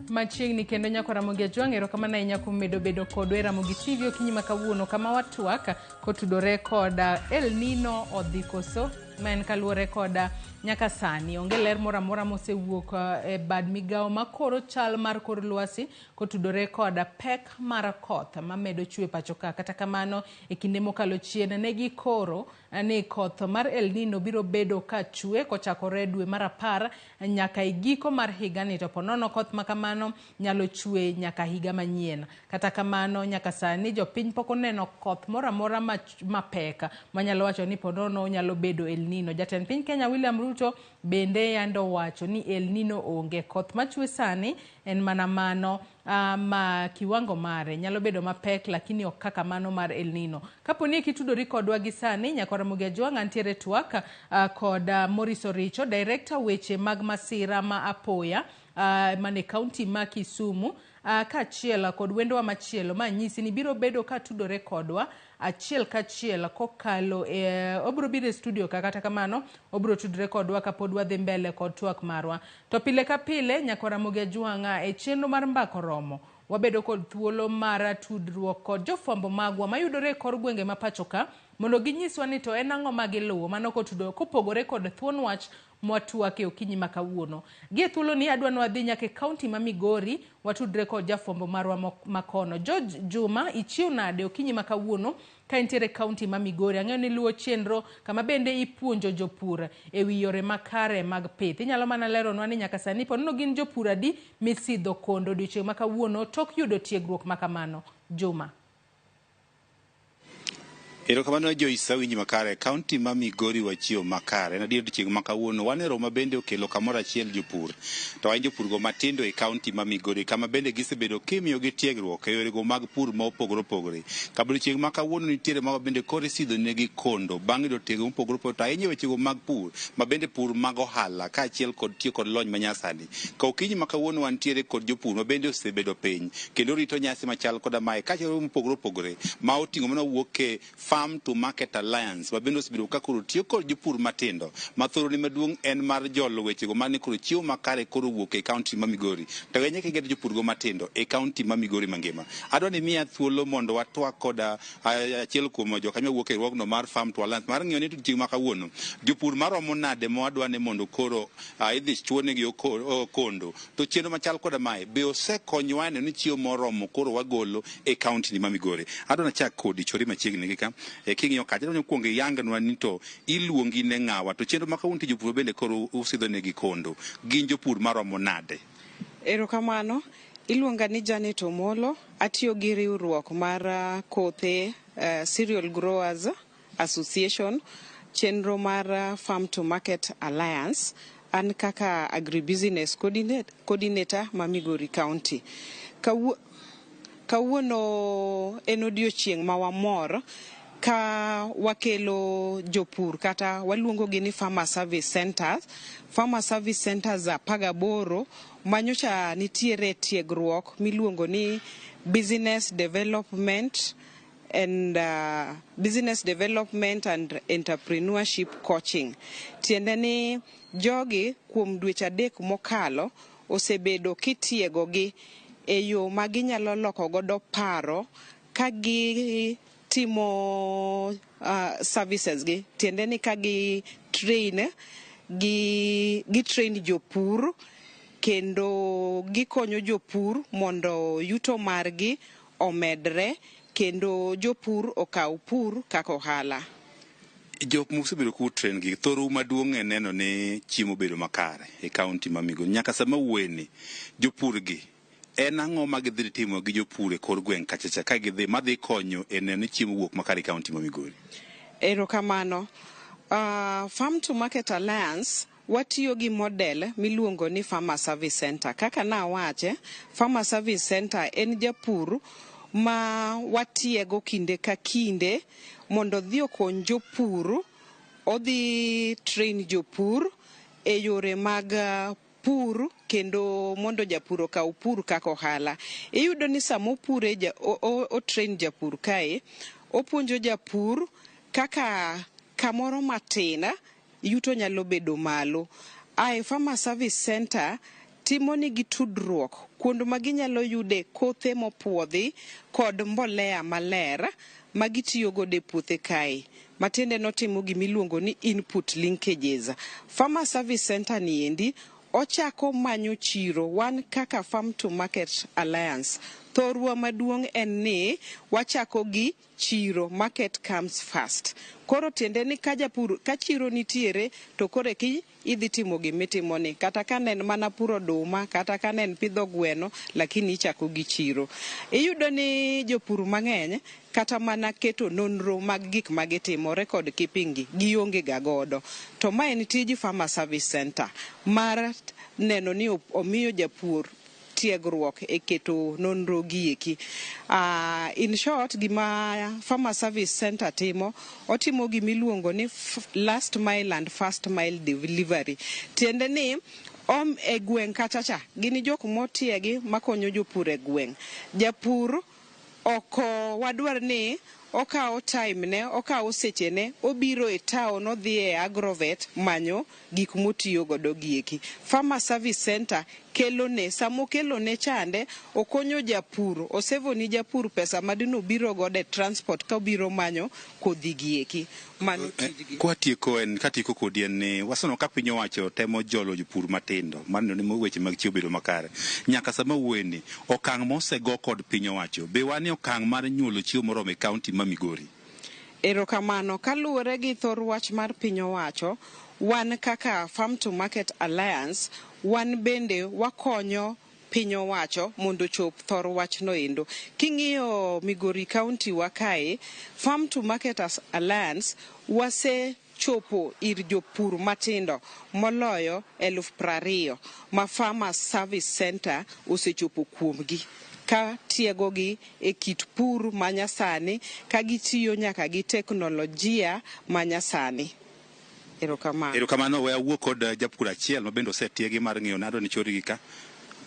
Machiegni kendo nyako Ramogi Ajwang', erokamano ahinya kuom medo bedo kodwa e Ramogi TV okinyi ma kawuono kama watwak kotudore kod El Nino odhi koso Ma en kaluwore kod nyaka sani onge ler moro amora mosewuok e bad migawo makoro chal mar kor lwasi kotudore kod pek mar koth mamedo chwe pacho ka. Kata kamano e kinde mokalo chien ne gikoro ni koth mar El Nino biro bedo ka chwe kochakore dwe mar 10 nyaka e giko mar higani, to ponono koth makamano nyalo chwe nyaka higa manyien. Kata kamano nyaka sani jopiny pok oneno koth moro amora mapek manyalo wacho ni ponono nyalo bedo El Nino. Jatend piny Kenya William Ruto bende yando wacho ni El Nino onge. Koth machwe sani en mana mano ma kiwango mare nyalo bedo mapek, lakini ok kaka mano mar El Nino. Kapo ni kitudori kodwa gi sani, Nyakwar Ramogi Ajwang', antiere twak kod Maurice Oricho, director weche mag masira ma apoya mane kaunti ma Kisumu, kaachiel kod wendowa machielo ma nyisi ni biro bedo ka tudore kodwa achiel kachiel kokalo obiro biro e studio ka, kata kamano obiro tudore kodwa kapod wadhi mbele kod twak marwa. To pile ka pile, Nyakwar Ramogi Ajwang', e chenro mar Mbaka Oromo wabedo kod thuolo mar tudruok kod jofwambo magwa mayudore e kor gwenge ma pacho ka mondo ginyiswa ni to en ang'o ma giluwo mano kotudo kopogore kod thuon wach mwatwak e okinyi ma kawuono. Gi e thuolo ni adwa ni wadhi nyaka e kaunti ma Migori watudre kod jafwambo marwa makono. George Juma, ichiew nade okinyi ma kawuono ka intiere kaunti ma Migori? Ang'eyo ni luwo chenro kama bende ipuonjo jopur e wi yore makare mag pith. Inyalo mana leronwa ni nyaka sani ponono gin jopur adi misidho kondo odiochieng' ma kawuono tok yudo tiegruok ma kamano? Juma. Erokamano Joyce, awinji makare. Kaunti ma Migori wachiewo makare. En adier odiochieng' ma kawuono wan e romo bende okelo kamoro achiel jopur. To ahinya jopurgo matindo e kaunti ma Migori kama bende gisebedo kimiyogi tiegruok e yorego mag pur ma opogore opogore. Kama odiochieng' ma kawuono nitiere mago bende koro isidho negi kondo bang' yudo tiegruok mopogore opogore to ahinya e wechego mag pur ma bende pur mag ohala kaachiel kod tiyo kod lony manyasani. Ka okinyi ma kawuono wantiere kod jopur ma bende osebedo piny kendo rito nyasi machal koda mae kaachiel mopogore opogore ma oting'o mana wuok e Farm to Market Alliance ma bende osebedo ka koro tiyo kod jopur matindo ma thorone maduong' en mar jolo wechego mar ni koro chiemo makare koro wuok e kaunti ma Migori to ahinya kigeto jopurgo matindo e kaunti ma Migori mangima. Adwa ni miya thuolo mondo watwak kod achiel kuom jokanyo mawuok e riwruogno mar Farm to Alliance mar ng'iyo ni odiochieng' ma kawuono jopur maromo nade ma wadwa ni mondo koro idhi chuonegi kondo to chenro machal koda mae be osekonyowa neno ni chiemo moromo koro wagolo e kaunti ni ma Migori. Adwa nachak kodi chori machiegni gi ka king'iyo kacha adwa ni kuongo iyangnwa ni to iluongi ne ng'awa to chenro ma kawuono to jopur bende koro usidho negi kondo gin jopur maromo nade? Erokamano. Iluonga ni Janet Omolo, atiyo gi riwruok mar Kothe Cereal Growers Association, chenro mar Farm to Market Alliance, an kaka agribusiness coordinator ma Migori County. Kawuono en odiochieng' ma wamor ka wakelo jopur kata waluongo gi ni Farmer Service Centers. Farmer Service Centers 18 manyocha nitiere tiegruok miluongo ni Business Development and Business Development and Entrepreneurship Coaching. Tiende ni jogi kuom dweche 3 mokalo osebedo kitiegogi e yo ma ginyalo loko godo paro ka gitimo services gi. Tiende ni ka gi train gi train jopur kendo gikonyo jopur mondo yuto margi omedre kendo jopur okaw pur kaka ohala. Jok mosebedo ku train gi thoro maduong' en neno ni chiemo bedo makare e kaunti ma Migori. Nyaka sama wuoyeni jopur gi en ang'o ma gidhi timo gi jopur e kor gweng' kachacha ka gidhi madhi konyo e neno ni chiemo wuok makare e kaunti ma Migori? Erokamano. Farm to Market Alliance watiyo gi model miluongo ni Farmer Service Center. Kaka nawache, Farmer Service Center en japur ma watiego kinde ka kinde mondo odhi okony jopur, odhi train jopur e yore mag pur kendo mondo japur okaw pur kaka ohala. Iyudo ni sama opure o train japur kae, opuonjo japur kaka kamoro matin yuto nyalo bedo malo. Ae Farmer Service Center timo nigi tudruok kuond ma ginyalo yude kothe mopuodhi kod mbolea maler ma gitiyo godo e puothe kae. Matiende notimo gimiluongo ni input linkages. Farmer Service Center ni endi ochako manyo chiro wan kaka Farm to Market Alliance. Thorwa maduong' en ni wachako gi chiro, market comes first. Koro tiende ni ka japur ka chiro nitiere to koro eki idhi timo gimitimo ni kata ka ne en mana puro oduma kata ka ne en pidho gweno lakini ichako gi chiro. Iyudo ni jopur mang'eny kata mana keto nonro mag gik ma gitimo record keeping gi gionge ga godo. To ma en tij Farmer Service Center mar neno ni omiyo japur tiegruok e keto nonro gi eki. In short, gima Farmer Service Center timo, otimo gimiluongo ni last mile and first mile delivery. Tiende ni om e gweng' kacha cha, gin jok motiegi makonyo jopur e gweng'. Japur ok wadwar ni okawo time ne, okawo sechene, obiro e town, odhi e agrovet manyo gik motiyo godo gieki. Farmer Service Center kelone, sama okelone chande, okonyo japur, osevo ni japur pesa madino biro godo e transport ka obiro manyo kodhi gieki. Mano tijgi. Kwatieko en katieko kodi en ni waseneno ka piny owacho temo jolo jopur matindo mar neno ni weche mag chiemo bedo makare. Nyaka sama wuoyeni, okang' mosego kod piny owacho, be wan e okang' mar nyuolo chiemo moromo e kaunti ma Migori? Erokamano. Kaluwore gi thor wach mar piny owacho, wan kaka Farm to Market Alliance, wan bende wakonyo piny owacho mondo ochop thor wachno endo. King'iyo Migori County wa kae, Farm to Market Alliance wase chopo ir jopur matindo moloyo 20,000 ma Farmers Service Center osechopo kuomgi ka tiegogi e kit pur manyasani ka gitiyo nyaka gi teknolojia manyasani. Erokamano. Erokamano, we awuo kod japur achiel ma bende osetiegi mar ng'iyo nado ni chorigi ka,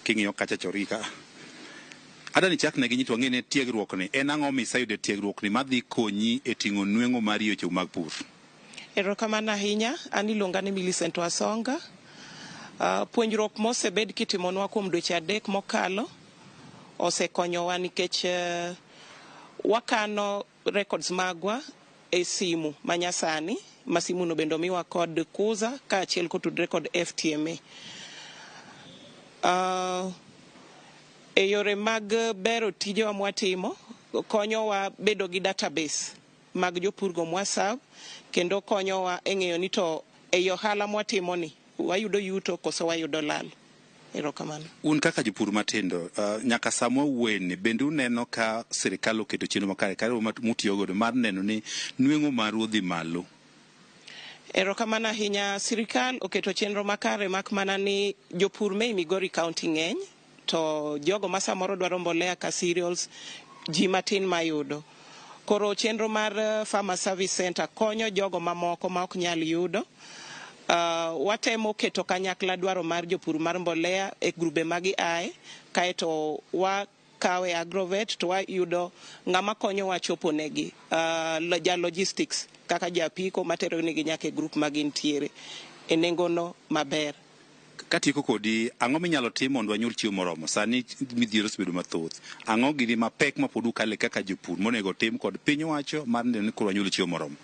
king'iyo kacha chorigi ka. Adwa ni chak negi nyitwa ng'e ni tiegruok ni en ang'o miseyudo e tiegruok ni madhi konyi e ting'o nweng'o mari e weche mag pur? Erokamano ahinya, an iluonga ni Millicent Wasonga. Puonjruok mosebed kitimonwa kuom dweche 3 mokalo osekonyowa nikech wakano records magwa e simu manyasani, ma simu no bende omiwa kod Kuza kaachiel kotudre kod FTMA. E yore mag bero tijewa mwatimo, konyowa bedo gi database mag jopurgo mwaserve, kendo konyowa e ng'eyo ni to ei ohala mwatimo ni wayudo yuto koso wayudo lal. Erokamano. Un kaka jopur matindo, nyaka sama wuoyeni, bende uneno ka sirikal oketo chenro makare kare mutiyo godo mar neno ni nweng'o maru odhi malo? Erokamano ahinya. Sirikal oketo chenro makare mak mana ni jopur me Migori County ng'eny, to jogo ma samoro dwaro mbolea ka cereals ji matin mayudo. Koro chenro mar Farmer Service Center konyo jogo mamoko ma ok nyal yudo. Watemo keto kanyakla dwaro mar jopur mar mbolea e grube ma giaye, kaeto wakawe agrovet to wayudo ng'ama konyowa chopo negi, ja logistics kaka japiko matero negi nyaka e grup ma gintiere e nengono maber. Katieko kodi, ang'o minyalo tim mondo wanyuol chiemo moromo? Sani midhiero osebedo mathoth. Ang'o gini mapek ma pod ukale kaka jopur monego tim kod piny owacho mar neno ni koro wanyuolo chiemo moromo?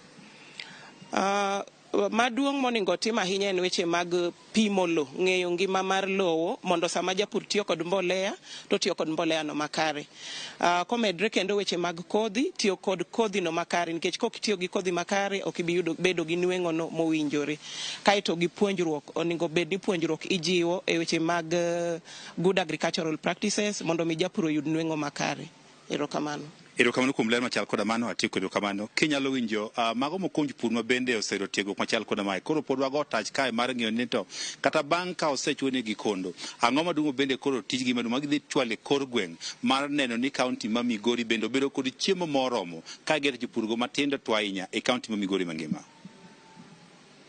Maduong' monego tim ahinya en weche mag pimo lo, ng'eyo ngima mar lowo mondo sama japur tiyo kod mbolea to tiyo kod mbolea no makare. Komedre kendo weche mag kodhi, tiyo kod kodhi no makare nikech kok itiyo gi kodhi makare ok ibi yudo bedo gi nweng'o no mowinjore. Kaeto gi puonjruok, onego bed ni puonjruok ijiwo e weche mag good agricultural practices mondo mi japur oyud nweng'o makare. Erokamano. Erokamano kuom ler machal koda mano, atieko erokamano. Kinyalo winjo mago mokuongo jopur ma bende oseyudo tiegruok machal koda mae. Koro pod wago tach kae mar ng'eyo ni to kata bang' ka osechuonegi kondo, ang'o maduong' bende koro tijgi maduong' ma gidhi chwalo e kor gweng' mar neno ni kaunti ma Migori bende obedo kod chiemo moromo ka gero jopurgo matindo to ahinya e kaunti ma Migori mangima.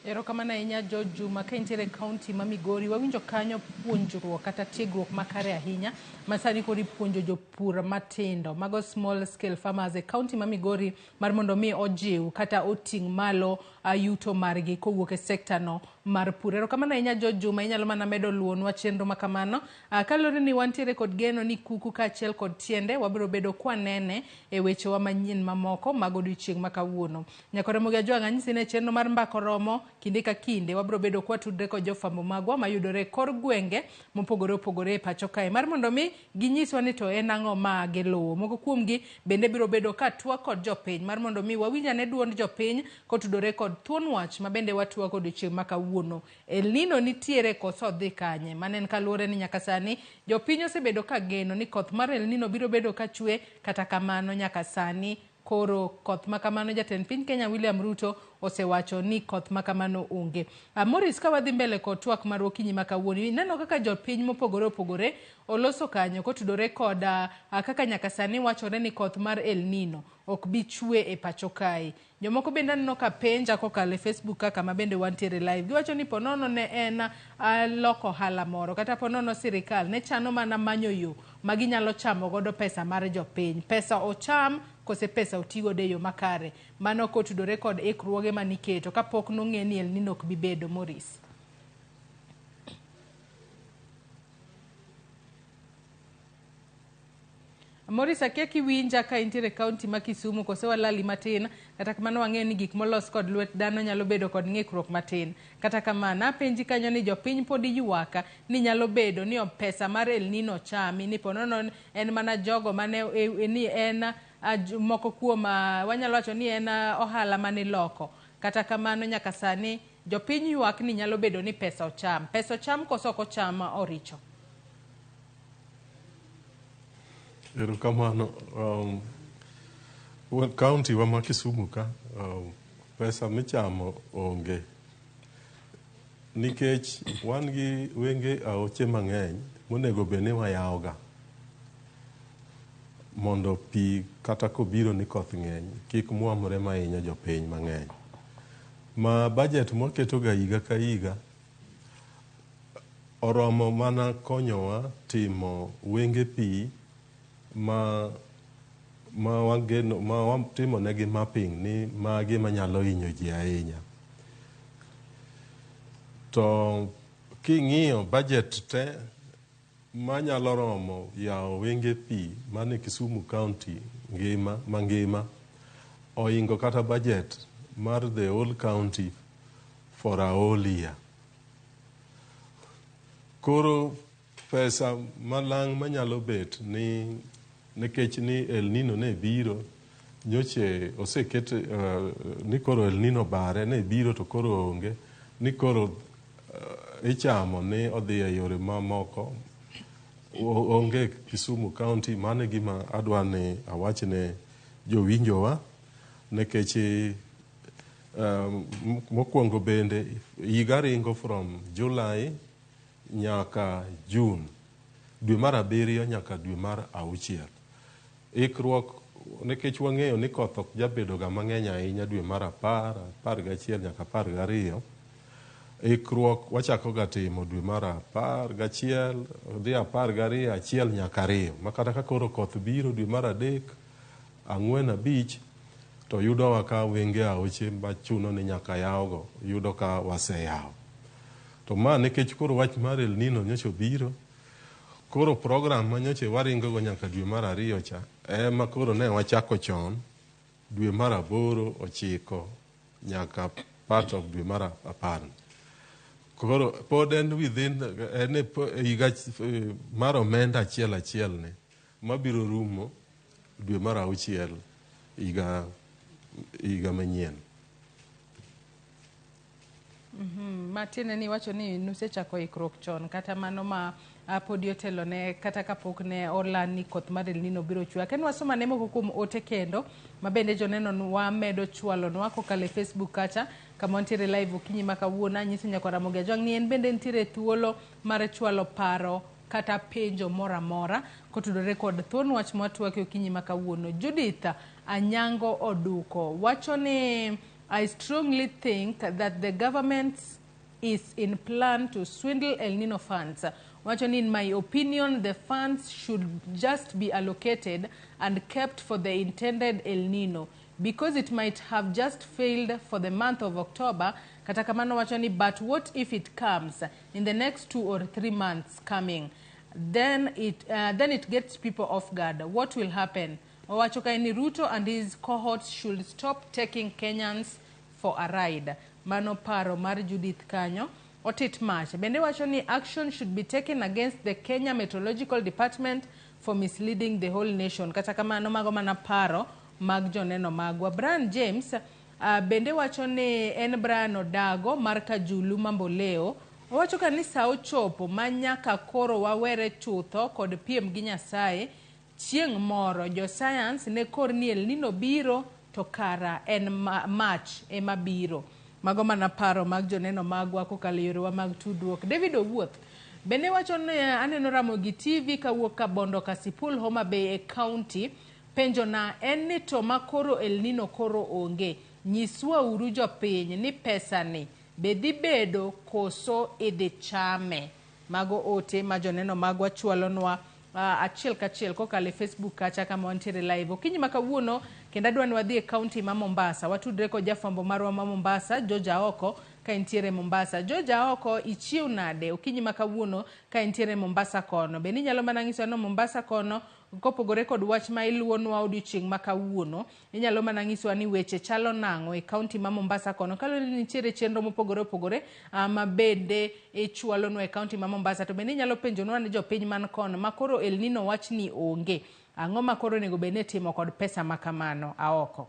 Erokamano ahinya George Juma, ka intiere e kaunti ma Migori, wawinjo kanyo puonjruok kata tiegruok makare ahinya ma sani koro ipuonjo jopur matindo mago small scale farmers e kaunti ma Migori mar mondo mi ojiw kata oting' malo yuto margi kowuok e sekta no mar pur. Erokamano ahinya George Juma, inyalo mana medo luwonwa chenro ma kamano. Kaluwore ni wantiere kod geno ni kuku kaachiel kod tiende wabiro bedo kwanene e wechewa manyien mamoko mag odiochieng' ma kawuono. Nyakore Ramogi Ajwang' anyisi ni e chenro mar Mbaka Oromo kinde ka kinde wabiro bedo kwatudre kod jofwambo magwa mayudore e kor gwenge mopogore opogore e pacho kae mar mondo mi ginyiswa ni to en ang'o ma giluwo. Moko kuomgi bende biro bedo ka twak kod jopiny mar mondo mi wawinj ane duond jopiny kotudore kod thuon wach ma bende watwak odiochieng' ma kawuono. El Nino nitiere koso odhi kanye? Mano en kaluwore ni nyaka sani jopiny osebedo ka geno ni koth mar El Nino biro bedo ka chwe, kata kamano nyaka sani koro koth ma kamano jatend piny Kenya William Ruto osewacho ni koth ma kamano onge. Morris, ka wadhi mbele kod twak marwa okinyi ma kawuono, ineno kaka jopiny mopogore opogore oloso kanyo kotudore kod kaka nyaka sani wachore ni koth mar El Nino ok bi chwe e pacho kae. Jomoko bende aneno ka penja kokalo e Facebook kaka ma bende wantiere live. Giwacho ni ponono ne en loko ohala moro kata ponono sirikal ne chano mana manyo yo ma ginyalo chamo godo pesa mar jopiny. Pesa ocham kose pesa otigodo e yo makare. Mano kotudore kod ikruoge maniketo kapok nong'e ni El Nino ok bi bedo. Morris. Morris, akia kiwinja ka intiere e kaunti ma Kisumu kose walali matin, kata kamano wang'eyo ni gik molos kod lwet dhano nyalo bedo kod ng'ikruok matin. Kata kamano, apenji kanyo ni jopiny pod ywak ni nyalo bedo ni pesa mar El Nino chami, ni ponono en mana jogo mane ni en moko kuom wanyalo wacho ni en ohala maniloko. Kata kamano nyaka sani jopiny ywak ni nyalo bedo ni pesa ocham. Pesa ocham koso ok ocham oricho? Erokamano. Kaunti wa ma Kisumu ka, pesa michamo onge. Nikech wan gi wenge aoche mang'eny monego bed ni wayawoga mondo pi kata kobiro ni koth ng'eny kik mwamre mahinyo jopiny mang'eny. Ma budget mwaketoga higa ka higa oromo mana konyowa timo wenge pi ma wageno ma watimo negi mapping ni magi manyalo hinyo ji ahinya. To king'iyo budget te manyalo romo yawo wenge pi mane Kisumu County ngima mangima oingo kata budget mar the whole county for a whole year. Koro pesa malang' manyalo bet ni nikech ni El Nino ne biro nyoche oseket ni koro El Nino bare ne biro to koro onge ni koro ichamo ni odhi e yore mamoko onge Kisumu County. Mano e gima adwa ni awach ne jowinjowa nikech mokwongo bende higa ringo from July nyaka June, dwe mar 7 nyaka dwe mar 6. Ikruok nikech wang'eyo ni koth ok jabedo ga mang'eny ahinya dwe mar 10, 11 nyaka 12. Ikruok wachako ga timo dwe mar 11 dhi 12, 1 nyaka 2. Ma kata ka koro koth biro dwe mar 3, 4, 5 to yudowa ka wenge aoche machuno ni nyaka yawgo yudo ka waseyawo. To ma nikech koro wach mar El Nino nyocha obiro, koro program ma nyocha waringo go nyaka dwe mar 2 cha ema koro ne wachako chon dwe mar 8, 9 nyaka part of dwe mar 10. Koro pod en within en e higa mar omenda achiel achiel ni mabiro rumo dwe mar 6 higa manyien. Matiende ni iwacho ni nusechako ikruok chon kata mano ma podi otelo ne kata kapok ne oland ni koth mar El Nino biro chwe. Aken wasom ane moko kuom ote kendo ma bende joneno wamedo chwalonwa kokalo e Facebook kacha kama wantiere live okinyi ma kawuono. Anyiso nyakwa Ramogi Ajwang' ni en bende nitiere thuolo mar chwalo paro kata penjo moro amora kotudore kod thuon wach mwatwake okinyi ma kawuono. Judith Anyango Oduko wacho ni I strongly think that the government is in plan to swindle El Nino funds. Wacho ni in my opinion the funds should just be allocated and kept for the intended El Nino. Because it might have just failed for the month of October. Kata kamano wacho ni but what if it comes in the next 2 or 3 months coming? Then it gets people off guard. What will happen? Owacho kae ni Ruto and his cohorts should stop taking Kenyans for a ride. Mano paro mar Judith kanyo. Otit Mach bende wacho ni action should be taken against the Kenya Meteorological Department for misleading the whole nation. Kata kamano mago mana paro mag joneno magwa. Brian James bende wacho ni en Brian Odago mar Kajulu Mamboleo. Owacho ka ni sa ochopo ma nyaka koro wawere chutho kod piem gi Nyasaye. Chieng' moro jo science ne kor ni El Nino biro to kara en Mach ema biro. Mago mana paro mag joneno magwa kokalo e yorewa mag tudruok. David Owuoth bende wacho ni aneno Ramogi TV kawuok Kabondo Kasipul Homa Bay e county. Penjo na en ni to makoro El Nino koro onge, nyiswa uru jopiny ni pesa ni be dhi bedo koso idhi chame. Mago ote ma joneno magwa chwalonwa achiel kachiel kokalo e Facebook kacha kama wantiere live. Okinyi ma kawuono kendo adwa ni wadhi e county ma Mombasa. Watudre kod jafwambo marwa ma Mombasa, George Aoko, ka entiere Mombasa. George Aoko, ichiew nade okinyi ma kawuono ka entiere Mombasa kono? Bende inyalo mana nyiso ni Mombasa kono kopogore kod wach ma iluwonwa odiochieng' ma kawuono, inyalo mana nyisowa ni weche chalo nang'o e county ma Mombasa kono, kaluwore ni nitiere chenro mopogore opogore ma bende ichwalonwa e county ma Mombasa. To bende inyalo penjonwa ni jopiny man kono ma koro El Nino wach ni onge, ang'o ma koro onego bed ni itimo kod pesa ma kamano? Aoko.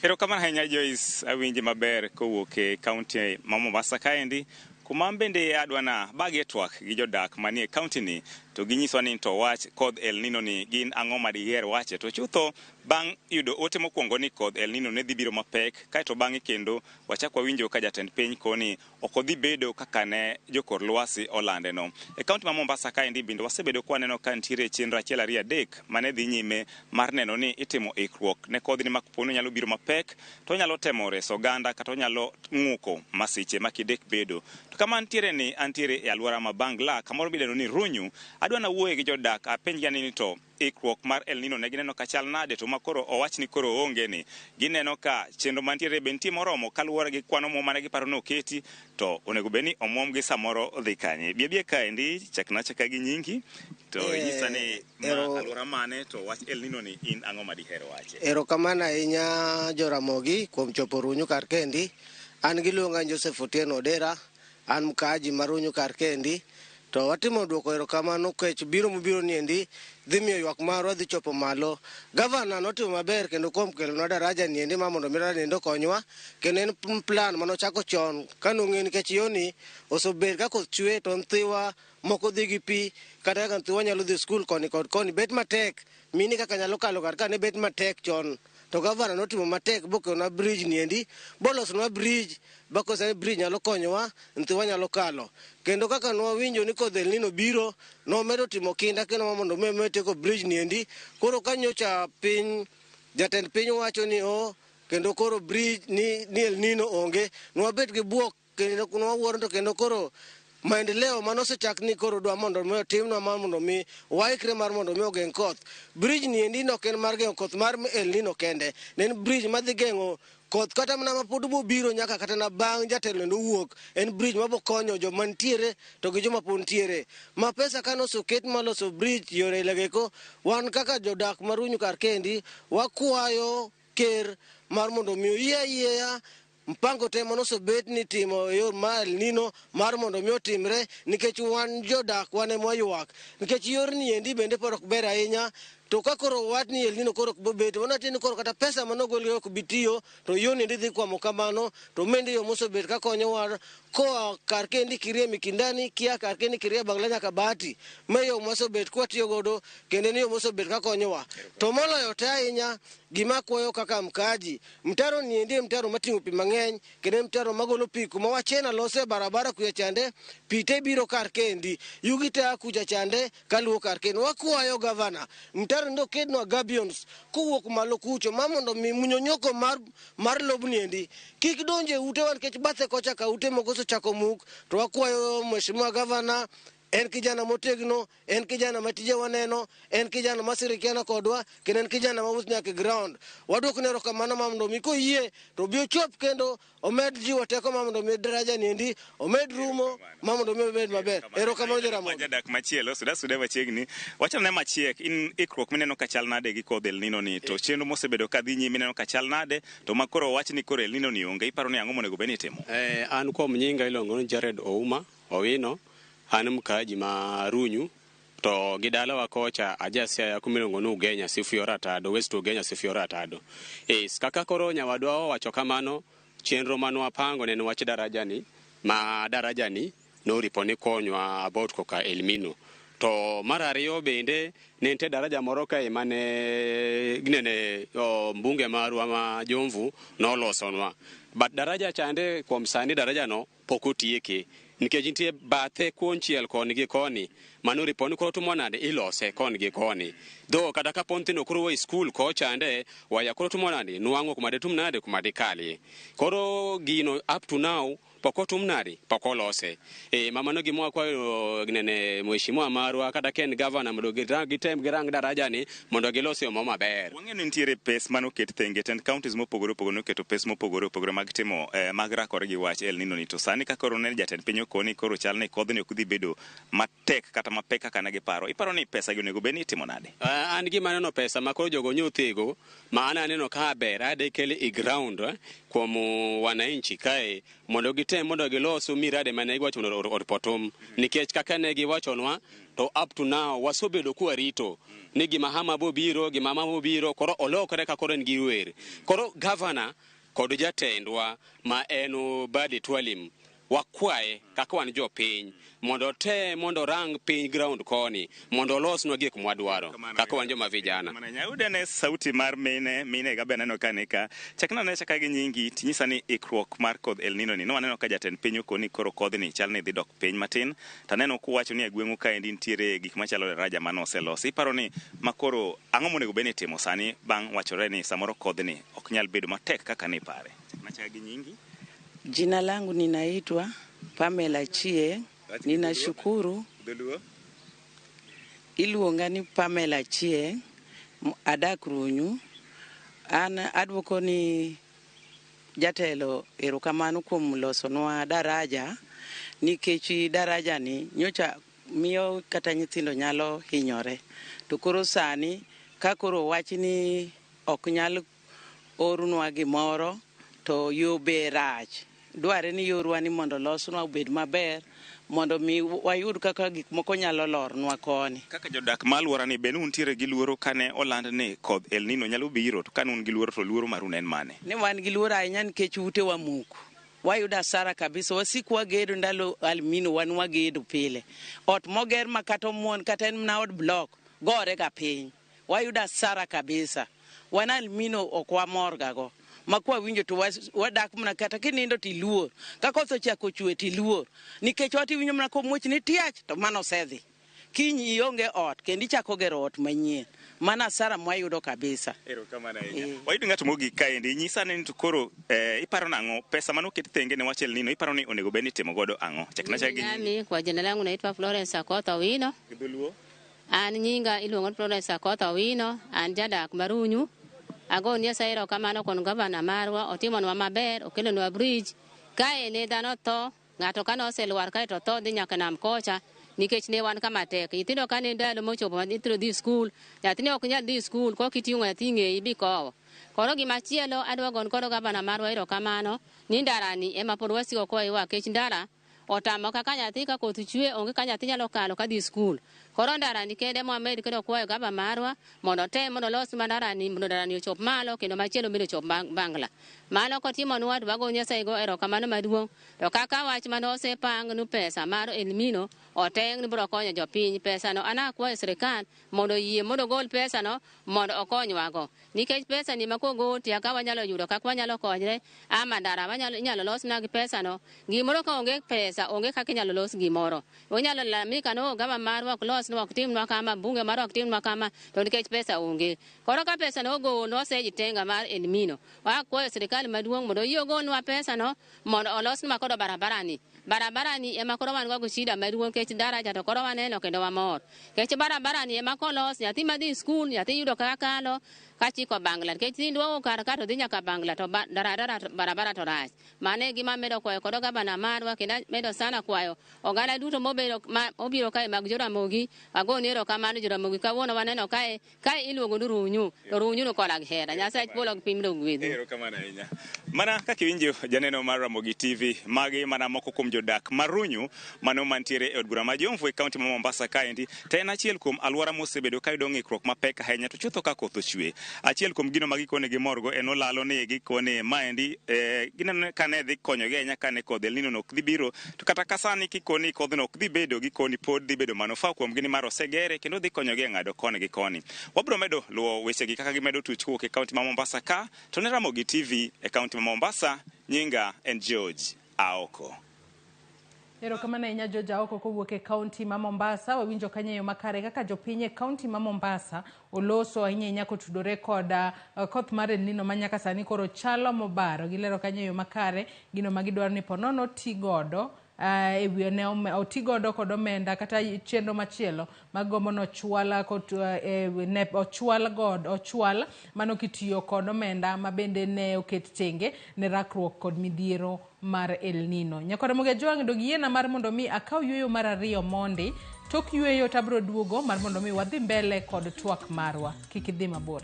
Erokamano ahinya Joyce, awinji maber kowuok e county ma Mombasa kaendi, kuma bende adwa na bagie twak gi jodak manie county ni to ginyiswa ni to wach kodh El Nino ni gin ang'o ma diher wache. To chutho bang' yudo ote mokwongo ni kodh El Nino ne dhi biro mapek, kaeto bang'e kendo wachak wawinjo ka jatend piny koni ok odhi bedo kaka ne jokor lwasi olande no. E county ma Mombasa kaendi bende wasebedo ka waneno ka nitiere chenro 1 2 3 mane dhi nyime mar neno ni itimo ikruok ne kodhni ma kopo ni onyalo biro mapek to onyalo temo reso oganda kata onyalo ng'uko masiche ma kidek bedo. To kama antiere ni antiere e alwora ma Bangla kamoro midendo ni Runyu, adwa na wuoye gi jodak apenjgi ni to ikruok mar El Nino ne gineno ka chal nade, to makoro owach ni koro onge ni gineno ka chenro mantiere be nitie moromo kaluwore gi kwan omuom mane giparo ni oketi, to onego bed ni omuom gi samoro odhi kanye. Bi abia kaendi, chakna achaka gi nyingi to inyisa ni ma alwora mane to wach El Nino ni in ang'o ma diher wache. Erokamano ahinya Joramogi kuom chopo Runyu kar kendi. An giluonga Joseph Otieno Odera, an mkaaji mar Runyu kar kendi. To watimo duoko erokamano nikech biro mobiro niendi dhi miyo ywak marwa dhi chopo malo. Gavana notimo maber kendo kuom kelonwa daraja niendi ma mondo mi daraja niendi okonywa, kendo en plan manochako chon kanong'e nikech yoni osebet ka koth chwe to nyithiwa moko dhi gi pi, kata kaka nyithiwa nyalo dhi skul koni kod koni bet matek, mine kaka nyalo kalo kar ka ne bet matek chon. To gavana notimo matek bokelonwa bridge niendi, bolosonwa bridge bakosani bridge nyalo konyowa, nyithiwa nyalo kalo. Kendo kaka nwawinjo ni kodh El Nino biro, nomedo timo kinda kendo mondo mi tieko bridge niendi. Koro ka nyocha piny jatend piny wacho ni o kendo koro bridge ni El Nino onge, nwabet gi buok kendo nwawuoro to kendo koro maendeleo manosechak ni koro dwa mondo mi otimnwa mar mondo mi waikre mar mondo mi ogeng' koth. Bridge niendi ok en mar geng'o koth mar El Nino kende, ne en bridge madhi geng'o koth kata mana mapod bobiro nyaka kata na bang' jatelo nowuok. En bridge mabokonyo joma nitiere to gi joma pod nitiere. Ma pesa kanosoket maloso bridge yore legeko, wan kaka jodak mar Runyu kar kendi wakwayo ker mar mondo mi oyie ayieya mpango te manosebet ni timo e yor mar El Nino mar mondo mi otimre, nikech wan jodak wan ema waywak, nikech yor niendi bende pod ok ber ahinya. To ka koro wach ni El Nino koro ok bobet, wanati ni koro kata pesa manogol ok bi tiyo, to yo niendi dhi kwamo kamano. To mende yo mosebet ka konyowa koa kar kendi kirie Mikindani, kia kar kendi kirie Bangla nyaka Bahati, ma yo mosebet kwatiyo godo kendo en yo mosebet ka konyowa. To moloyo te ahinya gima akwayo kaka mkaaji, mtaro niendi en mtaro mating'o pi mang'eny, kendo en mtaro magolo pi kuma wachena lose barabara kuya chande, pi te biro kar kendi, yugi te a kucha chande kaluwo kar kendi. Wakwayo gavana mtaro ndo kednwa gabions kowuok malo kucho ma mondo mi munyonyoko mar lobni endi kik donje ute wan, nikech bathe kocha ka ute moko osechako muk. To wakwayo mheshimiwa gavana En kijana motegno, en kijana ma tije waneno, en kijana ma sirikiana kodwa, kendo en kijana ma wuotho nyaka e ground. Waduokne erokamano ma mondo mi koyie to obi ochop kendo omed jiwo teko ma mondo mi daraja ni endi omed rumo ma mondo mi obed maber. Erokamano Jaramogi. Jadak machielo suda suda machiegni wachane machiek in ikruok mineno ka chal nade gi kodh El Nino ni to chenro mosebedo ka dhi nyime ineno ka chal nade to ma koro wach ni koro El Nino ni onge iparo ni ang'o monego bed ni itimo? An kuom nyinga iluongo ni Jared Ouma Owino, an mkaaji ma Runyu to gi dalawa kocha aja Siaya kuma iluongo ni Ugenya Sifuyo Ratado, West Ugenya Sifuyo Ratado. Yes, kaka koro nyawadwa owacho kamano, chenro mane wapango ne en wach daraja ni, ma daraja ni noripo ni konywa about koka El Nino. To mar ariyo bende ne nitie daraja moro kae mane ginene mbunge marwa ma Jomvu nolosonwa. But daraja chande kuom sani daraja no pok otieke nikech nitie bathe konchiel koni gi koni mano ripo ni koro timo nade ilose koni gi koni. Dho kata kapo nyithindo koro e skul kochande waya koro timo nade nwang'o kuma detum nade kuma dikalie. Koro gino up to now pok otum nade pok olose. Mano gima wakwayo nene mheshimiwa marwa kata ka en gavana mondo gitem girang daraja ni mondo gilose yo maber. Wang'eyo ni nitiere pes mane oket thenge tend counties mopogore opogore noketo pes mopogore opogore mag timo mag rakore gi wach El Nino ni to sani ka koro ne jatend piny okoni koro chal ni kodhni ok dhi bedo matek kata mapek kaka ne giparo. Iparo ni pesa gi onego bed ni itimo nade? An gima aneno pesa ma koro jogo nyothego ma an aneno ka ber ade kele e ground kuom wananchi kae mondo gitem mondo gilos miradi mane giwacho mondo oripotum nikech kaka ne giwachonwa to up to now wasebedo kwarito ni gima hama bobiro gima hama bobiro koro olokore ka koro en gi wer. Koro gavana kod jatendwa ma en Badi Twalim wakwaye kaka wan jopiny mondo otem mondo orang piny ground koni mondo olosnwa gik mwadwaro kaka wan joma vijana. Nyaude ne sauti mar mine ga be aneno ka ni ka chakna ne chaka gi nyingi tinyisa ni ikruok mar kodh El Nino ni nwaneno ka jatend piny okoni koro kodhni chal ni dhi dok piny matin taneno kuwacho ni e gweng'u kaendi nitiere gik machalo daraja mane oselosi. Iparo ni makoro ang'o monego bed ni itimo sani bang' wachore ni samoro kodhni ok nyal bedo matek kaka nipare? Chakna chaka gi nyingi. Jina langu ninaitwa Pamela Chie. Ninashukuru. Iluonga ni Pamela Chie, adak Runyu. An aduoko ni jatelo erokamano kuom losonwa daraja nikech daraja ni nyocha miyo kata nyithindo nyalo hinyore. To koro sani ka koro wach ni ok nyal ornwa gimoro to yo be rach. Dware ni yorwa ni mondo losnwa obed maber mondo mi wayud kaka gik moko nyalo lornwa koni. Kaka jodak ma alwora ni be untiere gi luoro kane oland ni kodh El Nino nyalo biro to kane un gi luoro to luoro maru ne en mane? Ne wan gi luoro ahinya nikech ute wamuko. Wayudo hasara kabisa, wasik wagedo ndalo El Nino wan wagedo pile. Ot moger ma kata omuon kata en mana od block gore ga piny. Wayudo hasara kabisa. Wan El Nino ok wamor ga go. Ma kwa winjo to wadak mana kata kinindo tiluor. Ka koth ochako chwe tiluor. Nikech ot iwinjo mana komuoch ni tiach to mano osedhi. Kiny ionge ot kendo ichako gero ot manyien. Mano hasara mwayudo kabisa. Erokamano ahinya. Wayudo ng'at mogik kaendi, nyisa ni to koro iparo nang'o pesa mane oket thenge ne wach El Nino iparo ni onego bed ni itimo godo ang'o? Chakna chak gi nyingi. Nami kwa jina langu naitwa Florence Akoth Owino. Gi dholuo? An nyinga iluongo ni Florence Akoth Owino, an jadak Marunyu. Ago Nyasaye erokamano kuom gavana marwa, otimonwa maber, okelonwa bridge. Kae ne dhano tho, ng'ato kane oselwar kae to tho dhi nyaka nam kocha nikech ne wan kama tek. Nyithindo kane ndalo mochopo ma nyithindo dhi skul, nyathini ok nyal dhi skul kok iting'o nyathi ng'eyi bikowo. Koro gimachielo adwa gon kodo gavana marwa erokamano ni ndarani ema pod wasiko koywak nikech ndara otamo kaka nyathi ka koth chwe onge ka nyathi nyalo kalo kadhi skul. Koro ndarani kende mwamed kendo kwayo gava marwa mondo otem mondo olos ndarani mondo ndarani ochop malo kendo machielo bende ochop Bangla. Mano kotimonwa to wago Nyasaye go erokamano maduong'. To kaka wach mane osepang ni pesa mar El Nino oteng ni biro konyo jopiny pesano an akwayo sirikal mondo oyie mondo ogol pesano mondo okonywago. Nikech pesa ni ma kogol to kaka wanyalo yudo kaka wanyalo konyre ama ndara inyalo losna gi pesano. Gimoro ka onge pesa onge kaka inyalo los gimoro. Onyalo lalamika no gava marwa ok losnwa ok timnwa kama bunge marwa ok timnwa kama to nikech pesa onge. Koro ka pesa no ogol nosejitenga mar El Nino. Wakwayo sirikal maduong' mondo oyie ogolnwa pesano mondo olosnwa kodo barabara ni. Barabara ni ema koro wan go gi shida maduong' nikech daraja to koro waneno kendo wamor. Nikech barabara ni ema kolos, nyathi madhi skul, nyathi yudo kaka kalo kachiko Bangla. Nikech duogo kar ka to dhi nyaka Bangla to barabara to rach. Mano e gima amedo kwayo kod gavana marwa kendo amedo sana kwayo oganda duto mobedo ma obiro kae mag Joramogi, agoni erokamano Joramogi. Kawuono waneno kae iluongo ni Runyu, to Runyu ni koda gi hera. Nyasaye polo gi piny mondo ogwedhu. Erokamano ahinya. Mana kaka iwinjo janeno mar Ramogi TV, magi mana moko kuom jodak ma Runyu mano mantiere e od bura ma Jomvu e kaunti ma Mombasa kaendi, to en achiel kuom alwora mosebedo ka yudo ng'ikruok mapek ahinya to chutho ka koth ochwe. Achiel kuom gino ma gikone gimorgo en olalo ni gikone maendi gineno kane dhi konyogi ahinya kane kodh El Nino no ok dhi biro, to kata ka sani kikoni kodhno ok dhi bedo, gikoni pod dhi bedo manufaa kuomgi nimar osegere kendo dhi konyogi e ng'ado koni gi koni. Wabiro medo luwo wechegi kaka gimedo tuch kowuok e kaunti ma Mombasa ka, to ne Ramogi TV e kaunti ma Mombasa, nyinga en George Aoko. Erokamano ahinya George Aoko kowuok e kaunti ma Mombasa. Wawinjo kanyo e yo makare kaka jopiny e kaunti ma Mombasa oloso ahinya ahinya kotudore kod koth mar El Nino ma nyaka sani koro chalo mobaro. Gilero kanyo e yo makare gino ma gidwaro ni ponono ti godo e wi ne oti godo kod omenda kata chenro machielo magombo nochwal ne ochwal god ochwal mano kitiyo kod omenda ma bende ne oket tenge ne rakruok kod midhiero mar El Nino. Nyakoro Ramogi Ajwang' dog yiena mar mondo mi akaw yueyo mar ariyo mondi. Tok yueyo to abiro duogo mar mondo mi wadhi mbele kod twak marwa. Kik idhi mabor.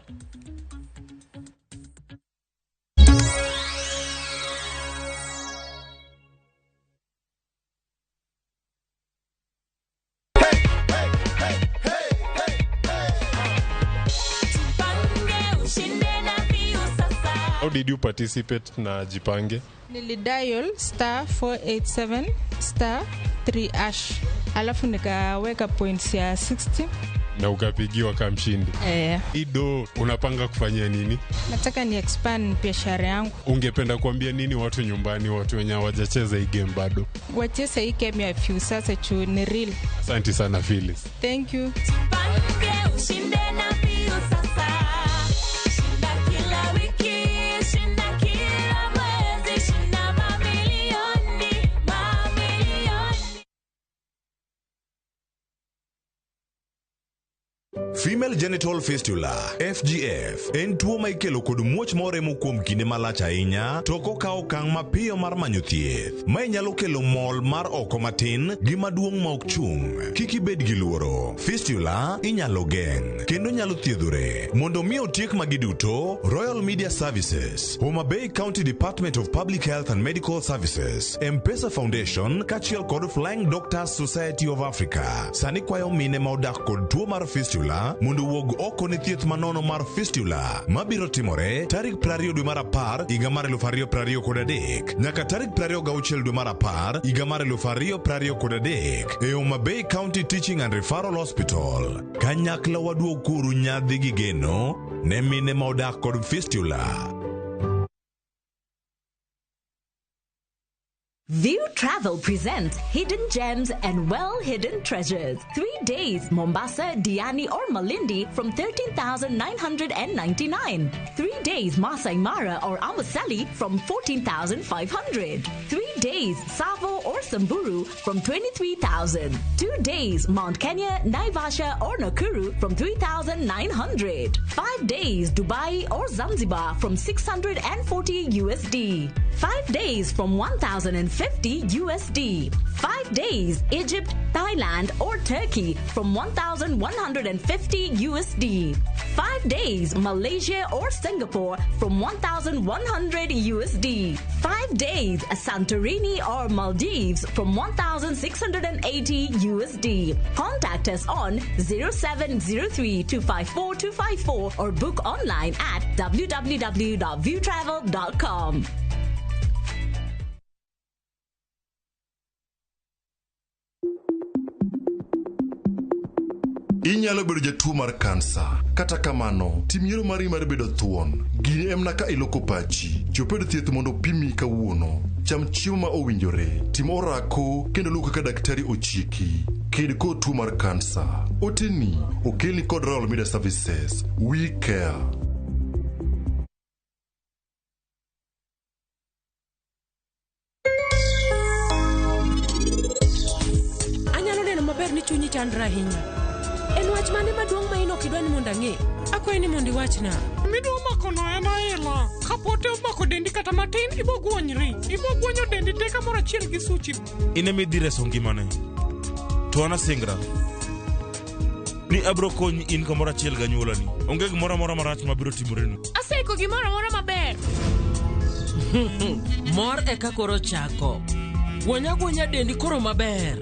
How did you participate na Jipange? Nilidial star 487 star 3 hash. Alafu nikaweka points ya 60. Na ukapigiwa kama mshindi. Ido, unapanga kufanyia nini? Nataka ni expand biashara yangu. Ungependa kuambia nini watu nyumbani, watu wenye hawajacheza hii game bado? Wacheze hii game ya Viusasa juu ni real. Asante sana Phyllis. Thank you. Jipange ushinde na Viusasa. Shinda kila wiki, shinda kila mwezi, shinda mamilioni, mamilioni. Female genital fistula FGF en tuo ma ikelo kod muoch moremo kuom kinde malach ahinya to ok okaw okang' mapiyo mar manyo thieth. Mae nyalo kelo mol mar oko matin gi maduong' ma ok chung'. Kik ibed gi luoro. Fistula inyalo geng' kendo nyalo thiedhore. Mondo mi otiek magi duto, Royal Media Services, Homa Bay County Department of Public Health and Medical Services, M-Pesa Foundation kaachiel kod Flying Doctors Society of Africa sani kwayo mine ma odak kod tuo mar fistula mondo owuog oko ne thieth manono mar fistula mabiro timore tarik 20 dwe mar 10 higa mar 2023 nyaka tarik 26 dwe mar 10 higa mar 2023 e Homa Bay County Teaching and Referral Hospital. Kanyakla waduog kuru nyadhi gi geno ne mine ma odak kod fistula. View Travel presents Hidden Gems and Well-Hidden Treasures. 3 days, Mombasa, Diani or Malindi from 13,999. 3 days, Masai Mara or Amboseli from 14,500. 3 days, Tsavo or Samburu from 23,000. 2 days, Mount Kenya, Naivasha or Nakuru from 3,900. 5 days, Dubai or Zanzibar from 640 USD. 5 days from 1,050 USD. 5 days, Egypt, Thailand or Turkey from 1,150 USD. 5 days, Malaysia or Singapore from 1,100 USD. 5 days, Santorini or Maldives from 1,680 USD. Contact us on 0703 254 254 or book online at www.viewtravel.com. Inyalo bedo jatuo mar kansa. Kata kamano, tim yiero mari mar bedo thuon. Gini en mana ka iloko pachi. Chop e od thieth mondo opimi kawuono. Cham chiemo ma owinjore. Tim orako kendo luw kaka daktari ochiki. Ked kod tuo mar kansa. Oteni okelni kod Royal Media Services. We care. chandra ahinya. En wach mane maduong' ma in ok idwa ni mondo ang'e? Akwayi ni mondo iwachna. Midwa makono en aila. Kapote omako dendi kata matin, ibogwonyri. Ibogwonyo dendi te kamoro achiel gi suchi. In ema idhi reso ngimane. To an asingra ni abiro konyi in kamoro achiel gi anyuolani. Onge gimoro amora marach mabiro timorenu. Aseiko gimoro amora maber. Mor eka koro chako. Gwony agwonya dendi koro maber.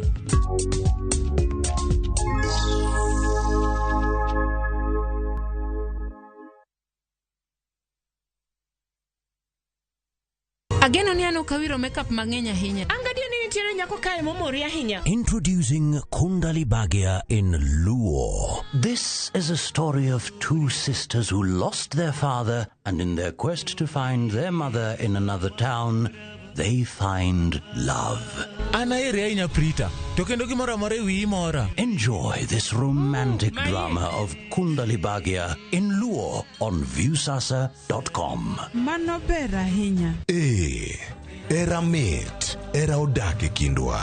Ageno ni an ok awiro makeup mang'eny ahinya. An gadier ni nitiere nyako kae momori ahinya. Introducing Kundali Bhagya in Luo. This is a story of two sisters who lost their father and in their quest to find their mother in another town, they find love. An aheri ahinya Prita, to kendo gimoro amora e wiyi mora. Enjoy this romantic drama of Kundali Bhagya in Luo on Viewsasa.com. Mano ber ahinya. Ee, era mit, era odak e kindwa.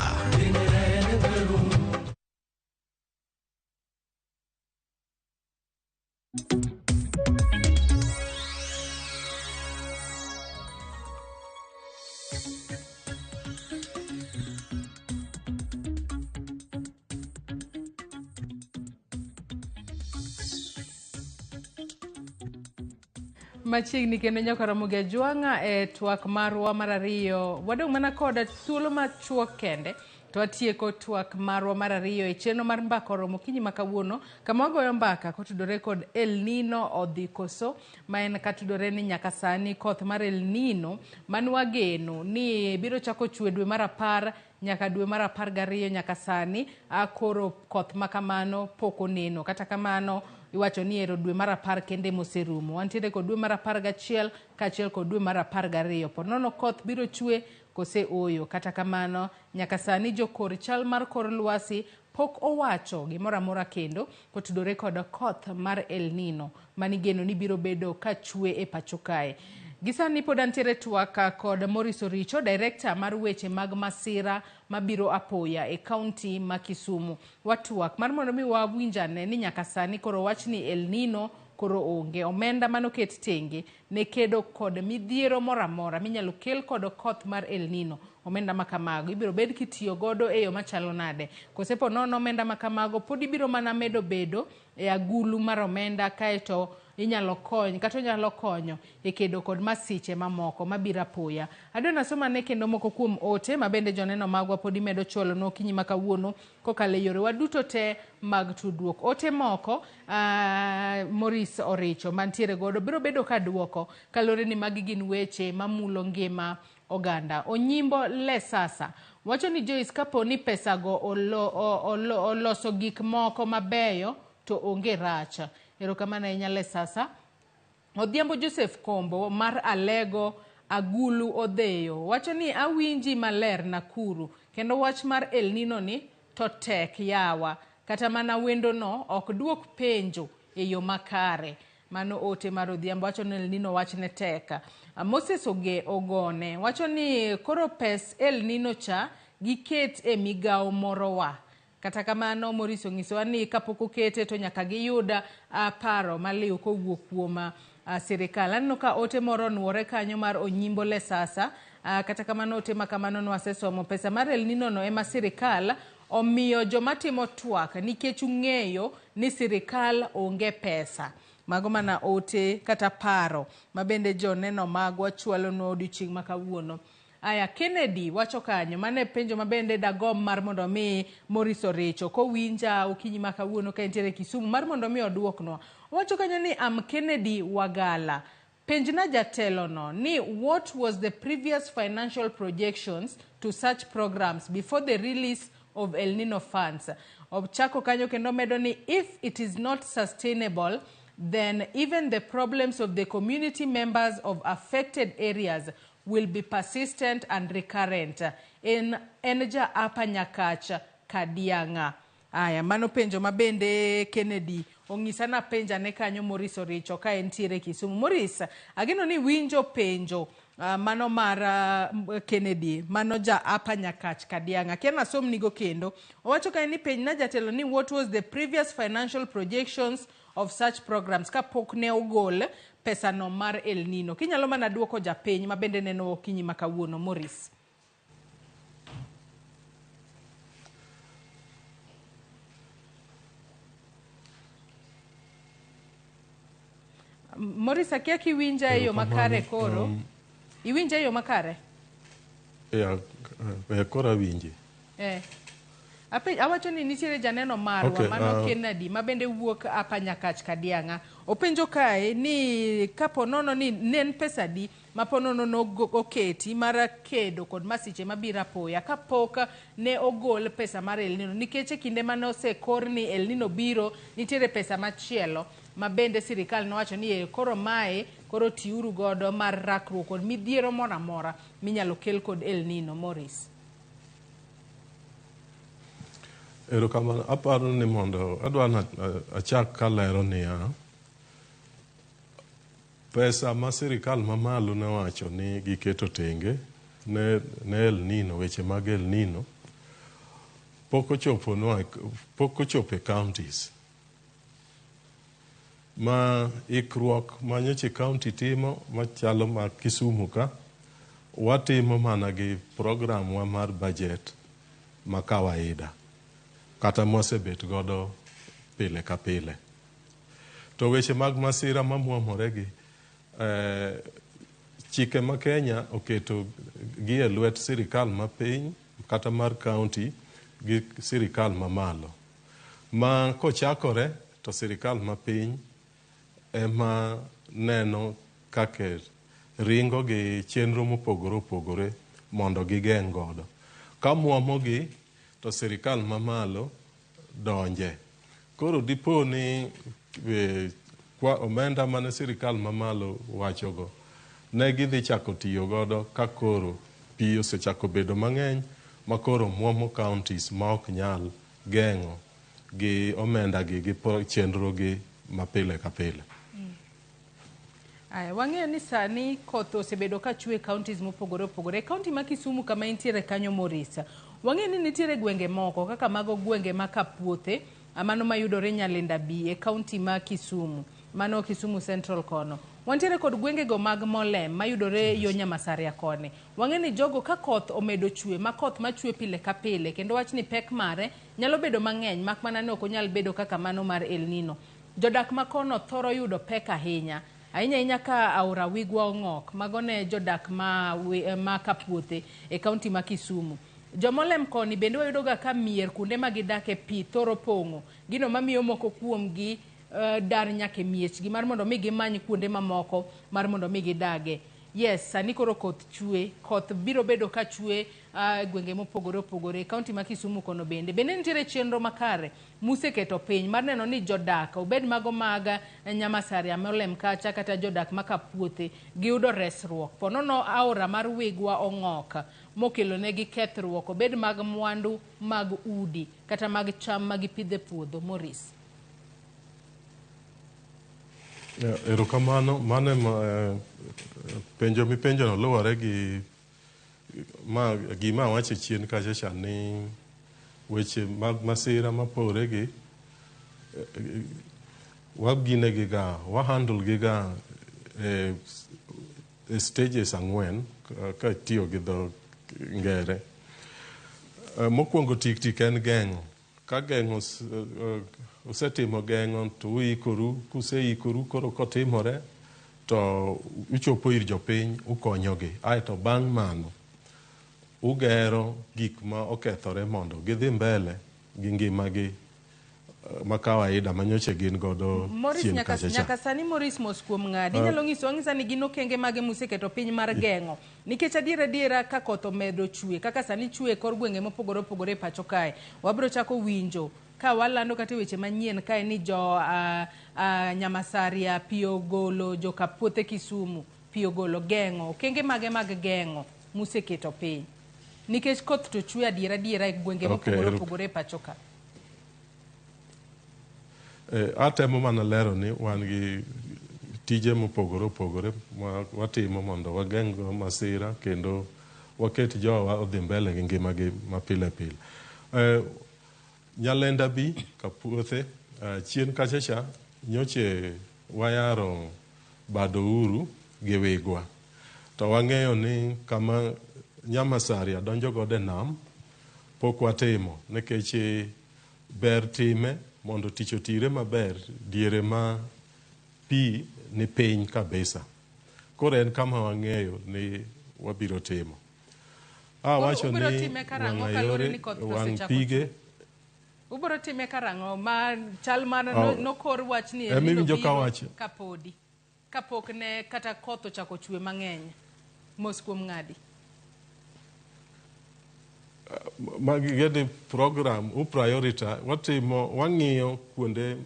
Machiegni kendo nyaka Ramogi Ajwang'a e twak marwa mar ariyo. Wadong' mana koda thuolo machuok kende to watieko twak marwa mar ariyo e chenro mar mbaka oromo okinyi ma kawuono kama wagoyo mbaka kotudore kod El Nino odhi koso ma en katudore ni nyaka sani koth mar El Nino manwageno ni biro chako chwe dwe mar 10 nyaka dwe mar 12 nyaka sani koro koth ma kamano pok oneno. Kata kamano iwacho ni ero dwe mar 10 kende moserumo. Wantiere kod dwe mar 11 kaachiel kod dwe mar 12. Po nono koth biro chwe kose oyo. Kata kamano nyaka sani jokor chal mar kor lwasi pok owacho gimoro amora kendo kotudore kod koth mar El Nino manigeno ni biro bedo ka chwe e pacho kae. Gisani pod antiere twak kod Maurice Oricho, director mar weche mag masira mabiro apoya e kaunti ma Kisumu. Watwak mar mondo mi wawinjane ni nyaka sani koro wach ni El Nino koro onge. Omenda manoket tenge ne kedo kod midhiero moro amora minyalo kel kod koth mar El Nino. Omenda ma kamago ibiro bed kitiyo godo e yo machalo nade? Kose po nono omenda ma kamago pod ibiro mana medo bedo e agulu mar omenda kaeto inyalo kony kata onyalo konyo e kedo kod masiche mamoko mabiro apoya. Adwa nasoma ne kendo moko kuom ote ma bende joneno magwa pod imedo chwalonwa okinyi ma kawuono kokalo e yorewa duto te mag tudruok. Ote moko Maurice Oricho mantiere godo biro bedo ka duoko kaluwore ni magi gin weche mamulo ngima oganda. Onyimbo le sasa wacho ni Joyce, kapo ni pesago oloso gik moko mabeyo to onge rach. Erokamano ahinya le sasa. Odhiambo Joseph Kombo mar Alego Agulu Odheyo wacho ni awinji maler Nakuru kendo wach mar El Nino ni to tek yawa kata mana wendo no ok duok penjo e yo makare. Mano ote mar Odhiambo wacho ni El Nino wachne tek. Moses Ogone wacho ni koro pes El Nino cha giket e migawo moro wa. Kata kamano Maurice onyisowa ni kapok okete to nyaka giyud paro maliw kowuok kuom sirikal. Aneno ka ote moro onuore kanyo mar Onyimbo le sasa. Kata kamano ote ma kamano nwasesomo. Pesa mar El Nino no ema sirikal omiyo joma timo twak nikech ung'eyo ni sirikal onge pesa. Mago mana ote kata paro ma bende joneno magwa chwalonwa odiochieng' ma kawuono. Aya, Kennedy wacho kanyo, mano e penjo ma bende dagomb mar mondo mi Maurice Oricho kowinja okinyi ma kawuono ka entiere Kisumu mar mondo mi oduoknwa. Owacho kanyo ni am Kennedy Wagala. Penjna jatelo no ni what was the previous financial projections to such programs before the release of El Nino funds. Ochako kanyo kendo medo ni if it is not sustainable, then even the problems of the community members of affected areas will be persistent and recurrent. En ja apa Nyakach Kadianga. Aya, mano penjo ma bende Kennedy ong'isa na penja ne kanyo Maurice Oricho ka entiere Kisumu. Maurice, ageno ni winjo penjo Mano mar Kennedy, mano ja Upper Nyakach Kadianga. Kia nasomnigo kendo. Owacho kae ni penj na jatelo ni what was the previous financial projections of such programs kapok ne ogol pesano mar El Nino. Kinyalo mana duoko japiny ma bende neno okinyi ma kawuono, Maurice. Maurice, akia kiwinja e yo makare koro. Iwinja e yo makare? Ya, koro awinji. Awacho ni nitiere janeno marwa mano Kennedy ma bende wuok apa Nyakach Kadiang'a. Openjo kae ni kapo nono ni ne en pesa adi ma po nono oketi mar kedo kod masiche mabiro apoya kapok ne ogol pesa mar El Nino, nikech e kinde mane osekor ni El Nino biro, nitiere pesa machielo ma bende sirikal nowacho ni koro mae koro tiuru godo mar rakruok kod midhiero moro amora minyalo kel kod El Nino. Maurice. Erokamano. Aparo ni mondo adwa na achak kalero niya, pesa ma sirikal mamalo nowacho ni giketo tenge ne El Nino, weche mag El Nino pok ochopo nwa, pok ochopo e counties. Ma ikruok ma nyocha county timo machalo ma Kisumu ka, watimo mana gi program wa mar budget ma kawaida kata mwasebet godo pile ka pile. To weche mag masira mamuomore gi chike ma Kenya oketo gi e lwet sirikal mapiny kata mar county gi sirikal mamalo. Ma kochakore to sirikal mapiny ema neno kaka ringo gi chenro mopogore opogore mondo gigeng' godo. Ka muomogi to sirikal mamalo donje. Koro dipo ni kwa omenda mane sirikal mamalo wachogo ne gidhi chako tiyo godo ka koro pi osechako bedo mang'eny ma koro muomo counties ma ok nyal geng'o gi omenda gi chenro gi mapile ka pile. Aya, wang'eyo ni sani koth osebedo ka chwe e counties mopogore opogore. E county ma Kisumu kama intiere kanyo, Maurice, wang'eyo ni nitiere gwenge moko kaka mago gwenge ma Kapuothe, mano mayudore Nyalenda B e county ma Kisumu, mano Kisumu Central kono. Wantiere kod gwengego mag Molem mayudore yo Nyamasaria koni. Wang'eyo ni jogo ka koth omedo chwe, ma koth machwe pile ka pile, kendo wach ni pek mare nyalo bedo mang'eny, mak mana ni ok onyal bedo kaka mano mar El Nino. Jodak makono thoro yudo pek ahinya. Ahinya ahinya ka aora Wigwa ong'ok, mago ne jodak ma Kapuothe e kaunti ma Kisumu. Jomolem koni bende wayudo ga ka mier kuonde ma gidake pi thoro pong'o. Gino mamiyo moko kuomgi dar nyaka e miechgi mar mondo mi gimany kuonde mamoko mar mondo mi gidage. Yes, sani koro koth chwe, koth biro bedo ka chwe gwenge mopogore opogore, kaunti ma Kisumu kono bende. Bende nitiere chenro makare museketo piny mar neno ni jodak, obed mago mag Nyamasaria Molem kacha kata jodak ma Kapuothe, giyudo resruok. Po nono aora mar Wigwa ong'ok mokelo negi kethruok, obed mag mwandu mag udi kata mag cham ma gipidho e puodho. Maurice. Erokamano. Mano ema penjo mipenjono luwore gi ma gima awacho chien kacha cha ni weche mag masira mapore gi wagine gi ga wa handle gi ga e stages 4 ka tiyo gi dho ngere. Mokwongo tik tik en geng'o. Ka geng'o usetimo geng'o to uikoru, kuseikoru koro kotimore to uchopo ir jopiny ukonyogi. Aeto bang' mano ugero gik ma okethore mondo gidhi mbele gi ngimagi ma kawaida manyocha gin godo chien kacha cha. Nyaka sani Maurice mos kuom ng'adi. Inyalo nyiso ang'isa ni gin okenge mage museketo piny mar geng'o. Nikech adier adiera ka koth omedo chwe, kaka sani chwe e kor gwenge mopogore opogore e pacho kae, wabiro chako winjo ka walando kata weche manyien kae ni jo Nyamasaria pi ogolo, jo Kapuothe Kisumu pi ogolo. Geng'o, okenge mage mag geng'o museketo piny. Nikech koth to chwe adier adiera e gwenge mopogore opogore e pacho ka. Atemo mana lero ni wan gi tije mopogore opogore ma watimo mondo wageng' go masira kendo waket jowa odhi mbele gi ngimagi mapile pile. Nyalenda bi kapuothe chien kacha cha nyoche wayaro Bad Ouru gi Wigwa. To wang'eyo ni kama Nyamasaria donjo godo e nam pok watimo nikech ber time mondo tich otire maber diere ma pi ni piny kabisa. Koro en kama wang'eyo ni wabiro timo. Awacho Ubiro ni time karang'o wang'a kaluwore yore ni koth wang' osechako pige chwe? Ubiro time karang'o ma chal mana Oh. nokor wach ni Ema El Nino iwinjo ka biro wacho. kapodi kapok ne kata koth ochako chwe mang'eny mos kuom ng'adi. Magi gedi program u priority watimo wang'iyo kuonde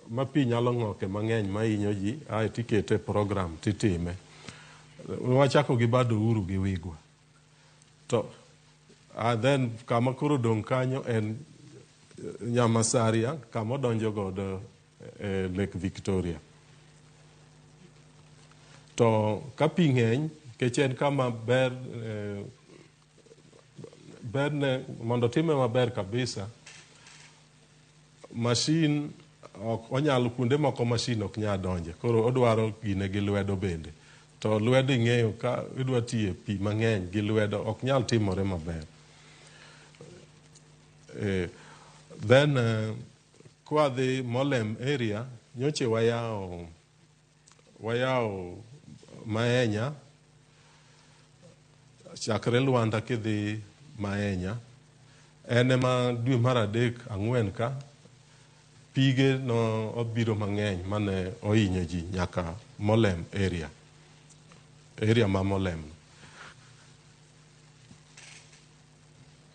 ma pi nyalo ng'oke mang'eny mahinyo ji ae tikete e program titime. Wachako gi Bad Ouru gi Wigwa. To then kama koro dong' kanyo en Nyamasaria kama odonjo godo e Lake Victoria. To ka pi ng'eny nikech en kama ber berne mondo time maber kabisa machine ok onyal kuonde moko machine ok nyal donje koro odwaro gine gi lwedo bende to lwedo ing'eyo ka idwa tiye pi mang'eny gi lwedo ok nyal timore maber. Then kwadhi Molem area nyoche wayawo Maenya chakre Luanda kidhi Maenya en ema dwe mar 3 4 ka pige no obiro mang'eny mane ohinyo ji nyaka Molem area ma Molem.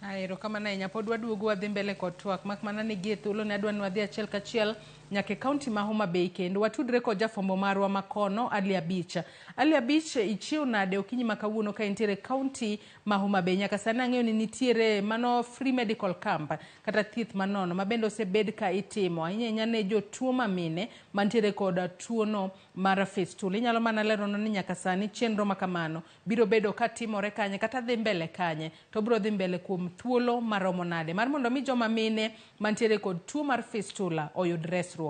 Erokamano ahinya. Pod waduogo wadhi mbele kod twak mak mana ni gie thuolo ne adwa ni wadhi achiel kachiel nyaka e kaunti ma Homa Bay kendo watudre kod jafwambo marwa makono Ali Abich. Ali Abich, ichiew nade okinyi ma kawuono ka intiere kaunti ma Homa Bay? Nyaka sani ang'eyo ni nitiere mano free medical camp kata thieth manono ma bende osebed ka itimo ahinya ahinya ne jotuo mamine mantiere kod tuono mar fistula. Inyalo mana leronwa ni nyaka sani chenro ma kamano biro bedo ka timore kanye kata dhi mbele kanye to biro dhi mbele kuom thuolo maromo nade mar mondo mi joma mine mantiere kod tuo mar fistula oyud resruok.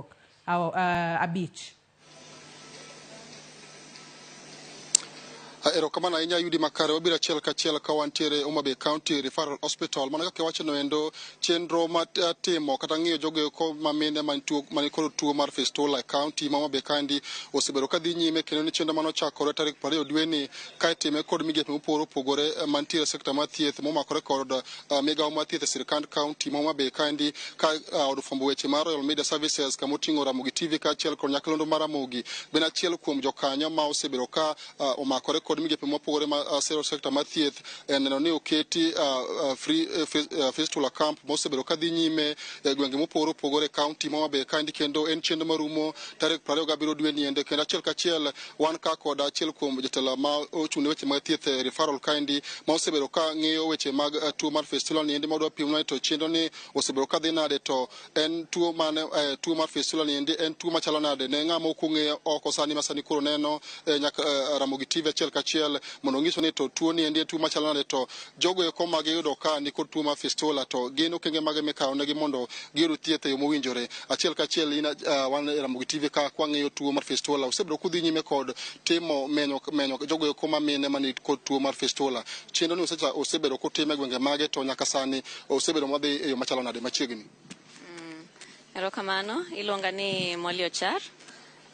Abich. Erokamano ahinya Yudi makare. Wabiro achiel kachiel ka wantiere Homa Bay County Referral Hospital. Mana kaka iwacho no endo chenro mar timo kata ng'iyo jogo eko mamine man kod tuo mar fistula e county ma Homa Bay kaendi osebedo ka dhi nyime kendo ni chenro mane ochakore tarik 20 dweni ka itime kod migepe mopogore opogore mantiere e sekta mar thieth momakore kod migawo mar thieth e sirkand county ma Homa Bay kaendi ka od fwambo weche mar Royal Media Services kama oting'o Ramogi TV kaachiel kod nyakalondo mar Ramogi bende achiel kuom jokanyo ma osebedo ka omakore kod migepe mopogore ma sero sekta mar thieth en neno ni oketi free fistula camp mosebedo ka dhi nyime e gwenge mopogore opogore e county ma Homa Bay kaendi kendo en chenro marumo tarik 27 dweni ende kendo achiel kachiel wan ka kod achiel kuom jotelo ma ochung' ne weche mag thieth e referral kaendi ma osebedo ka ng'iyo weche mag tuo mar fistula ni endi ma wadwa pimo to chenro ni osebedo ka dhi nade to en tuo mane tuo mar fistula ni endi en tuo machalo nade ne ng'ama ok ong'eyo oko sani ma sani koro neno nyaka Ramogi TV achiel kachiel mondo ong'iso ni to tuo ni endi en tuo machalo nade to jogo eko ma giyudo ka ni kod tuo mar fistula to gin okenge mage mikawo negi mondo giyud thieth e yo mowinjore. Achiel kachiel in wan e Ramogi TV ka kwang'iyo tuo mar fistula osebedo kudhi nyime kod timo menyo jogo eko ma mine mani kod tuo mar fistula. Chenro ni osebedo kotime e gwenge mage to nyaka sani osebedo madhi e yo machalo nade machiegni. Erokamano, iluonga ni Molly Ochar.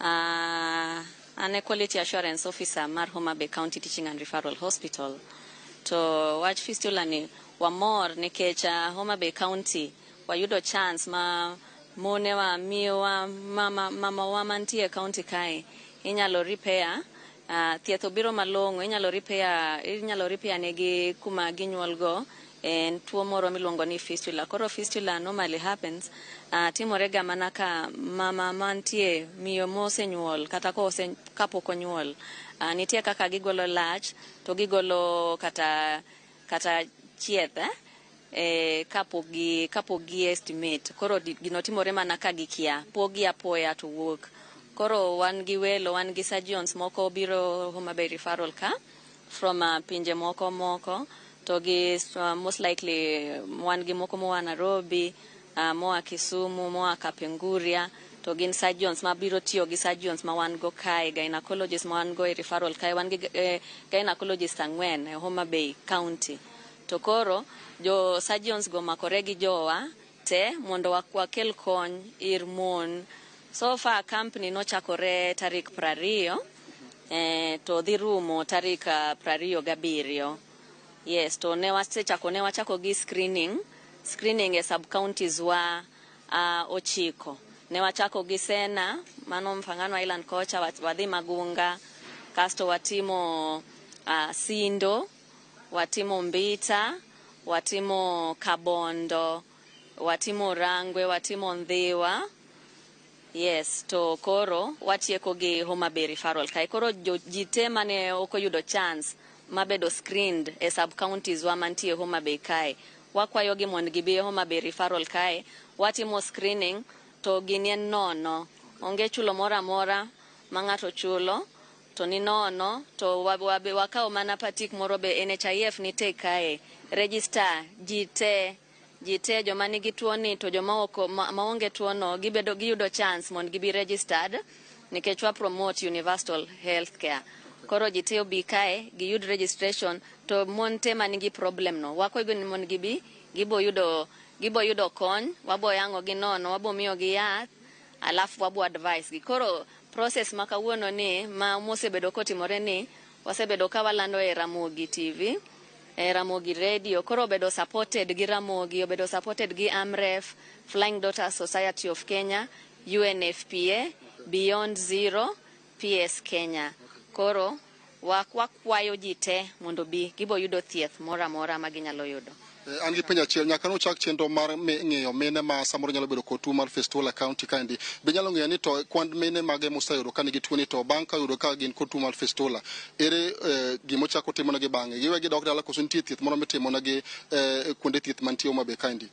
An e Quality Assurance Officer mar Homa Bay County Teaching and Referral Hospital. To wach fistula ni wamor nikech Homa Bay County wayudo chance ma monewa, miyowa, mamawa mantie e county kae inyalo repair. Thieth obiro malong'o, inyalo repair negi kuma ginyuolgo en tuo moro miluongo ni fistula. Koro fistula normally happens timore ga mana ka mama mantie miyo mosenyuol kata kapok onyuol. Nitie kaka gigolo lach to gigolo kata chieth kapok gi estimate. Koro gino timore mana ka gikia, pok gi apoya to wuok. Koro wan gi welo, wan gi surgeons moko biro Homa Bay Referral ka from pinje moko moko to gi most likely wan gi moko moa Nairobi, moa Kisumu, moa Kapenguria, to gin surgeons mabiro tiyo gi surgeons ma wan go kae, gynecologist ma wan go e referral kae. Wan gi gynecologist 4 e Homa Bay County. To koro jo surgeons go makore gi jowa te mondo wakel kony ir mon. So far camp ni nochakore tarik 20, to dhi rumo tarik 27. Yes, to ne wasechako, ne wachako gi screening e sub counties wa 9. Ne wachako gi Sena, mano Mfangano Island kocha, wadhi Magunga, kasto watimo Sindo, watimo Mbita, watimo Kabondo, watimo Rangwe, watimo Ndhiwa. Yes, to koro watieko gi Homa Bay Referral kae. Koro ji te mane ok oyudo chance mabedo screened e sub counties wa mantie Homa Bay kae, wakwayo gi mondo gibi e Homa Bay Referral kae. Watimo screening to gini en nono, onge chulo moro amora ma ng'ato chulo, to ni nono. To wakawo mana patik moro be NHIF nitie kae. Register ji te, ji te joma nigi tuo ni to joma ok maonge tuo no gibedo giyudo chance mondo gibi registered, nikech wa promote universal health care. Koro ji te obi kae giyud registration. To mon te manigi problem no, wakwayo ni mondo gibi, gibo yudo kony. Wabo yango gi nono, wabo miyo gi yath, alafu wabo advice gi. Koro process ma kawuono ni ma mosebedo kotimore ni wasebedo ka walando e Ramogi TV, e Ramogi Radio. Koro obedo supported gi Ramogi, obedo supported gi Amref, Flying Daughters Society of Kenya, UNFPA, Beyond Zero, PS Kenya. Koro wakwayo ji te mondo bi, gibo yudo thieth moro amora ma ginyalo yudo. An gi penjo achiel. Nyaka nochak chenro mar ng'iyo mine ma samoro nyalo bedo kod tuo mar fistula e county kaendi, be nyalo ng'eyo ni to kwand mine mage moseyudo ka nigi tuo ni, to bang' ka yudo ka gin kod tuo mar fistula, ere gimochako timonegi bang'e? Giwe gidok dala koso nitie thieth moro mitimonegi kuonde thieth mantie Homa Bay kaendi?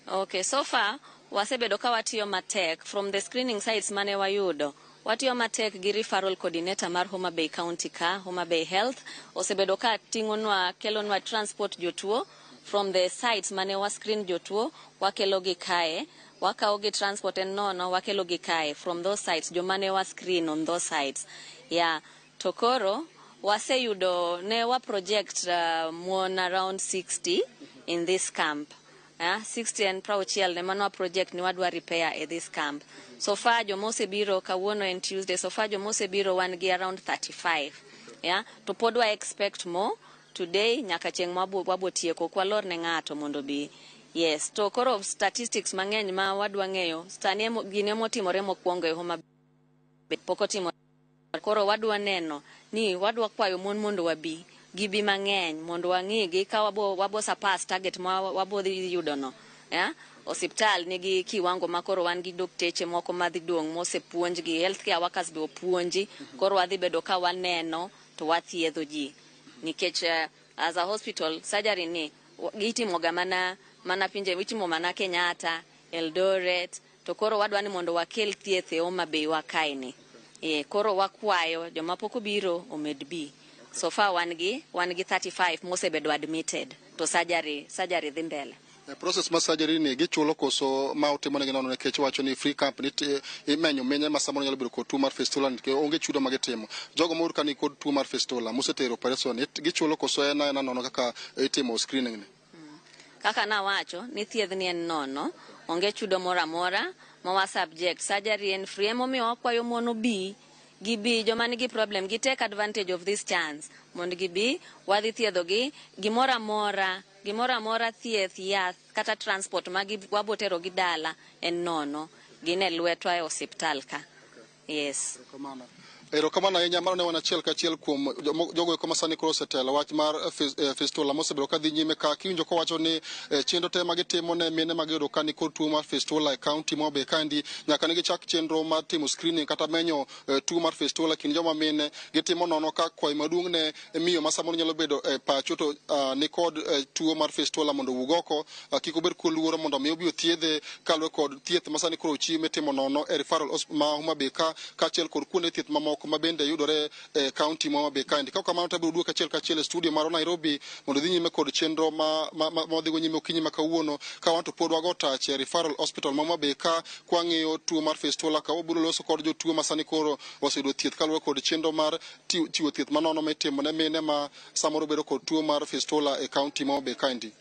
Okay, so far wasebedo ka watiyo matek from the screening sites mane wayudo. Watiyo matek gi referral coordinator mar Homa Bay County ka, Homa Bay Health, osebedo ka ting'onwa, kelonwa transport jotuo from the sites mane wa screen jotuo, wakelo gi kae, wakawo gi transport en nono, wakelo gi kae from those sites, joma ne wa screen on those sites. Yeah, to koro waseyudo ne wa project mon around 60 in this camp. 60 and 60 ne mano wa project ni wadwa repair e this camp. So far joma osebiro kawuono en Tuesday, so far joma osebiro wan gi around 35. Yeah, to pod wa expect more today nyaka chieng' ma wabo tieko, ok walor ne ng'ato mondo bi. Yes, to koro statistics mang'eny ma wadwa ng'eyo sani gini emotimore mokwongo e Homa Bay, pok otimore. Koro wadwa neno ni wadwa kwayo mon mondo wabi, gibi mang'eny mondo wang'igi ka wabo surpass target ma wabo dhi yudo no. Yeah? Osiptal nigi kiwango ma koro wan gi dokteche moko madhi dong' mosepuonjgi, healthcare workers be opuonji. Koro wadhi bedo ka waneno to wathiedho ji, nikech as a hospital surgery ni itimoga mana pinje, itimo mana Kenyatta, Eldoret, to koro wadwa ni mondo wakel thieth e Homa Bay wa kae ni. E, koro wakwayo joma pok obiro omed bi. So far wan gi 35 mosebedo admitted to surgery dhi mbele. Process mar surgery ni gichulo koso ma otimonegi nono? Nikech wacho ni free camp ni imenyo mine ma samoro nyalo bedo kod tuo mar fistula nikech onge chudo ma gitimo. Jogo moyud ka ni kod tuo mar fistula mosetero operation, gichulo koso en aena nono kaka itimo screening ni? Kaka nawacho ni thiedhni en nono, onge chudo moro amora ma wa subject. Surgery en free, emomiyo wakwayo mon obi, gibi, joma nigi problem gi take advantage of this chance mondo gibi, wadhi thiedhogi. Gimoro amora, gimoro amora, thieth, yath kata transport ma wabo tero gi dala en nono, gin e lwetwa e osiptal ka. Yes. Erokamano ahinya. Mano ne wan achiel kachiel kuom jogo eko masani koro osetelo wach mar fistula mosebedo ka dhi nyime ka kiwinjo kowacho ni chenro te magitimo ne mine magiyudo ka nikod tuo mar fistula e kaunti ma Homa Bay kaendi nyaka ne gichak chenro mar timo screening kata menyo tuo mar fistula kind joma mine gitimo nono ka kwayo maduong' ne miyo ma samoro nyalo bedo e pacho to nikod tuo mar fistula mondo owuog oko kik obed koluoro mondo mi obi othiedhe kaluwore kod thieth masani koro ochiw mitimo nono e referral ma Homa Bay ka kaachiel kod kuonde thieth mamoko ma bende yudore e kaunti ma Homa Bay kaendi. Ka kamano to abiro duogo achiel kachiel e studio marwa Nairobi mondo dhi nyime kod chenro ma wadhigo nyime okinyi ma kawuono ka wan to pod wago tach e referral hospital ma Homa Bay ka kwang'iyo tuo mar fistula ka wabiro loso kod jotuo ma sani koro oseyudo thieth kaluwore kod chenro mar chiwo thieth manono mitimo ne mine ma samoro bedo kod tuo mar fistula e kaunti ma Homa Bay kaendi.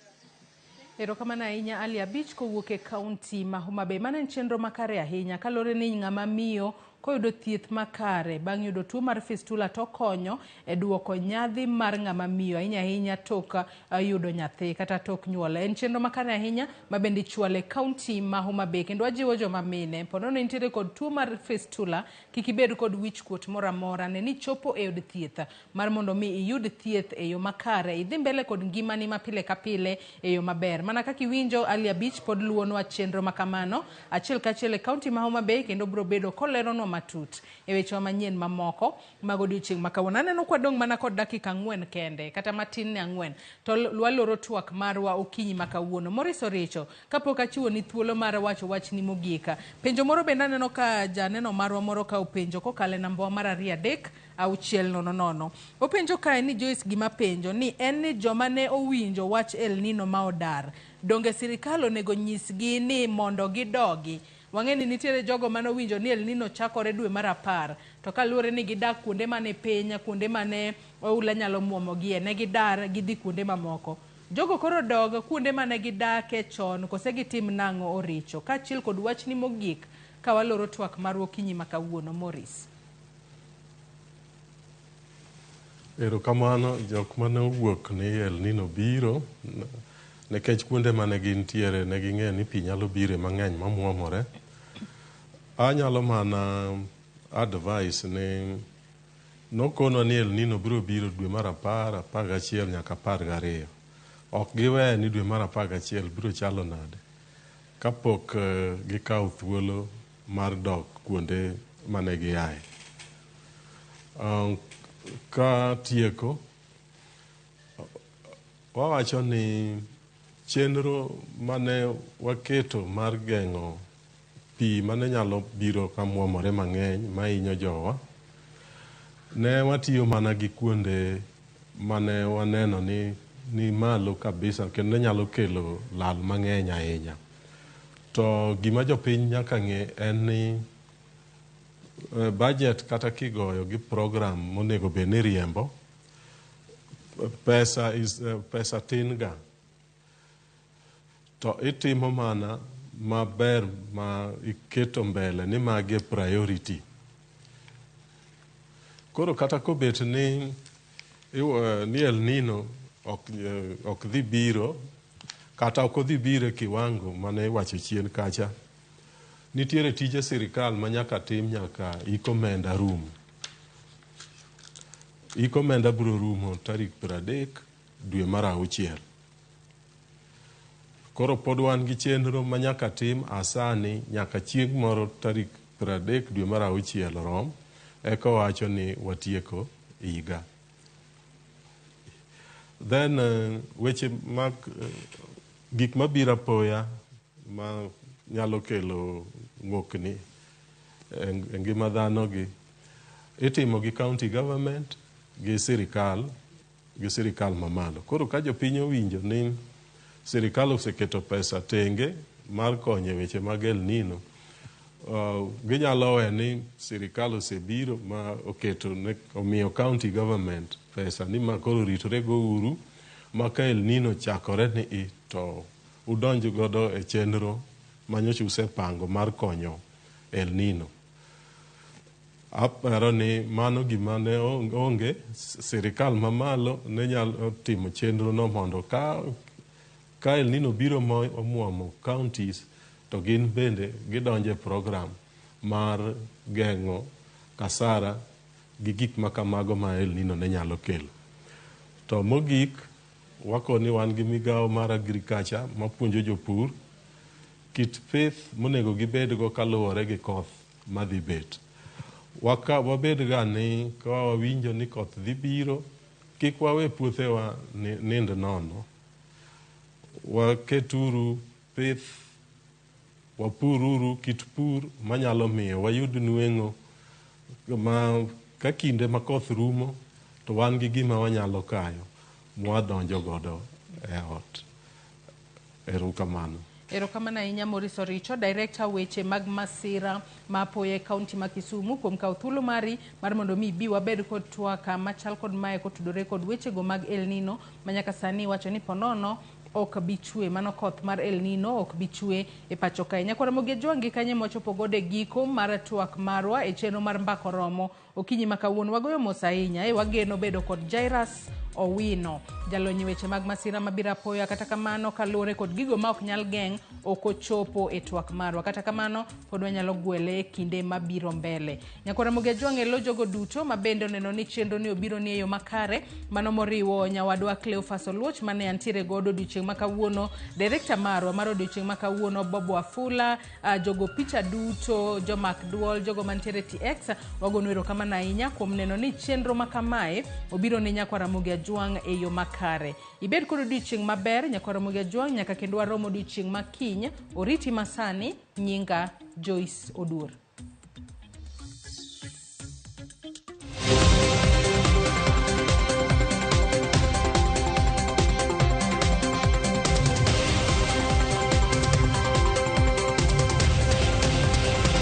Erokamano ahinya Ali Abich kowuok e kaunti ma Homa Bay. Mano en chenro makare ahinya kaluwore ni ng'ama miyo koyudo thieth makare bang' yudo tuo mar fistula to konyo e duoko nyadhi mar ng'ama miyo ahinya ahinya tok yudo nyathi kata tok nyuol. En chenro makare ahinya ma bende ichwalo e kaunti ma Homa Bay kendo wajiwo joma mine ponono nitiere kod tuo mar fistula kik ibed kod wichkuot moro amora, ne ni chopo e od thieth mar mondo mi iyud thieth e yo makare, idhi mbele kod ngimani ma pile ka pile e yo maber. Mana kaka iwinjo Ali Abich pod luwonwa chenro makamano achiel kachiel e kaunti ma Homa Bay kendo biro bedo koleronwa matut e wechewa manyien mamoko mag odiochieng' ma kawuono. Aneno kwadong' mana kod dakika 4 kende kata matin ne 4 to waloro twak marwa okinyi ma kawuono. Maurice Oricho, kapok achiwo ni thuolo mar wacho wachni mogik, penjo moro bende aneno ka janeno marwa moro ka openjo kokalo e namba mar 2 3 6 0 0. Openjo kae ni Joyce gima penjo ni en ni joma ne owinjo wach El Nino ma odar, donge sirikal onego nyisgi ni mondo gidogi? Wang'e ni nitiere jogo mane owinjo ni El Nino chakore dwe mar 10 to kaluwore ni gidak kuonde mane piny, kuonde mane oula nyalo muomogie, ne gidar gidhi kuonde mamoko. Jogo koro dog kuonde mane gidake chon kose gitim nang'o Oricho? Kaachiel kod wachni mogik ka waloro twak marwa okinyi ma kawuono, Maurice. Erokamano. Jok mane owuok ni El Nino biro nikech kuonde mane gintiere ne ging'eyo ni pi nyalo bire mang'eny mamuomore. Anyalo mana advice ni nokonwa ni El Nino biro biro dwe mar 10, 11 nyaka 12. Ok giwe ni dwe mar 11 biro chalo nade kapok gikawo thuolo mar dok kuonde mane giaye. Ka tieko, wawacho ni chenro mane waketo mar geng'o pi mane nyalo biro kamuomore mang'eny mahinyo jowa, ne watiyo mana gi kuonde mane waneno ni malo kabisa kendo ne nyalo kelo lal mang'eny ahinya. To gima jopiny nyaka ng'e en ni budget kata kigoyo gi program monego bed ni riembo, pesa tin ga. To itimo mana maber ma iketo mbele ni magi e priority. Koro kata kobet ni El Nino ok dhi biro kata ok odhi biro e kiwango mane iwacho chien kacha, nitiere tije sirikal ma nyaka tim nyaka ik omenda rum. Ik omenda biro rumo tarik 30 dwe mar 6. Koro pod wan gi chenro ma nyaka tim asani nyaka chieng' moro tarik 30 dwe mar 6 rom eka wacho ni watieko higa. Then weche mag gik mabiro apoya ma nyalo kelo ng'okni e ngima dhano gi itimo gi county government gi sirikal mamalo. Koro ka jopiny owinjo ni sirikal oseketo pesa tenge mar konyo e weche mag El Nino, ginyalo we ni sirikal osebiro ma oketo omiyo county government pesa ni ma koro ritore go uru ma ka El Nino chakore ni i to udonj godo e chenro manyocha usepango mar konyo El Nino. Aparo ni mano gima ne onge, sirikal mamalo ne nyalo timo chenro no mondo ka El Nino biro omuomo counties to gin bende gidonje program mar geng'o kasara gi gik ma kamago ma El Nino ne nyalo kelo. To mogik, wakoni wan gi migawo mar agriculture mapuonjo jopur kit pith monego gibedgo kaluwore gi koth madhi bet. Wabed ga ni ka wawinjo ni koth dhi biro, kik wawe puothewa nind nono. Waketuru pith, wapururu kit pur manyalo miyo wayud nweng'o ma ka kinde ma koth rumo to wan gi gima wanyalo kayo mwadonjo godo e ot. Erokamano. Erokamano ahinya Maurice Oricho, Director weche mag masira ma apoya e kaunti ma Kisumu kuom kawo thuolo mari mar mondo mi ibi wabed kod twak machal kod mae kotudore kod wechego mag El Nino ma nyaka sani iwacho ni ponono ok bi chwe, mano koth mar El Nino ok bi chwe e pacho kae. Nyakwar Ramogi Ajwang' gi kanye mwachopo godo e giko mar twak marwa e chenro mar Mbaka Oromo okinyi ma kawuono. Wagoyo mos ahinya e wageno bedo kod Jairus Owino, jalony e weche mag masira mabiro apoya. Kata kamano, kaluwore kod gigo ma ok nyal geng', ok ochopo e twak marwa. Kata kamano, pod wanyalo gwele e kinde mabiro mbele. Nyakwar Ramogi Ajwang' e lo jogo duto ma bende oneno ni chenro ni obiro ni e yo makare, mano moriwo nyawadwa Cleophas Oluoch mane antiere godo odiochieng' ma kawuono, direkta marwa mar odiochieng' ma kawuono Bob Wafula, jogo picha duto, jomak duol, jogo mantiere TX, wagonu erokamano ahinya kuom neno ni chenro ma kamae obiro ne Nyakwar Ramogi Ajwang' e yo makare. Ibed kod odiochieng' maber Nyakwar Ramogi Ajwang', nyaka kendo warom odiochieng' ma kiny. Oriti masani, nyinga Joyce Oduor.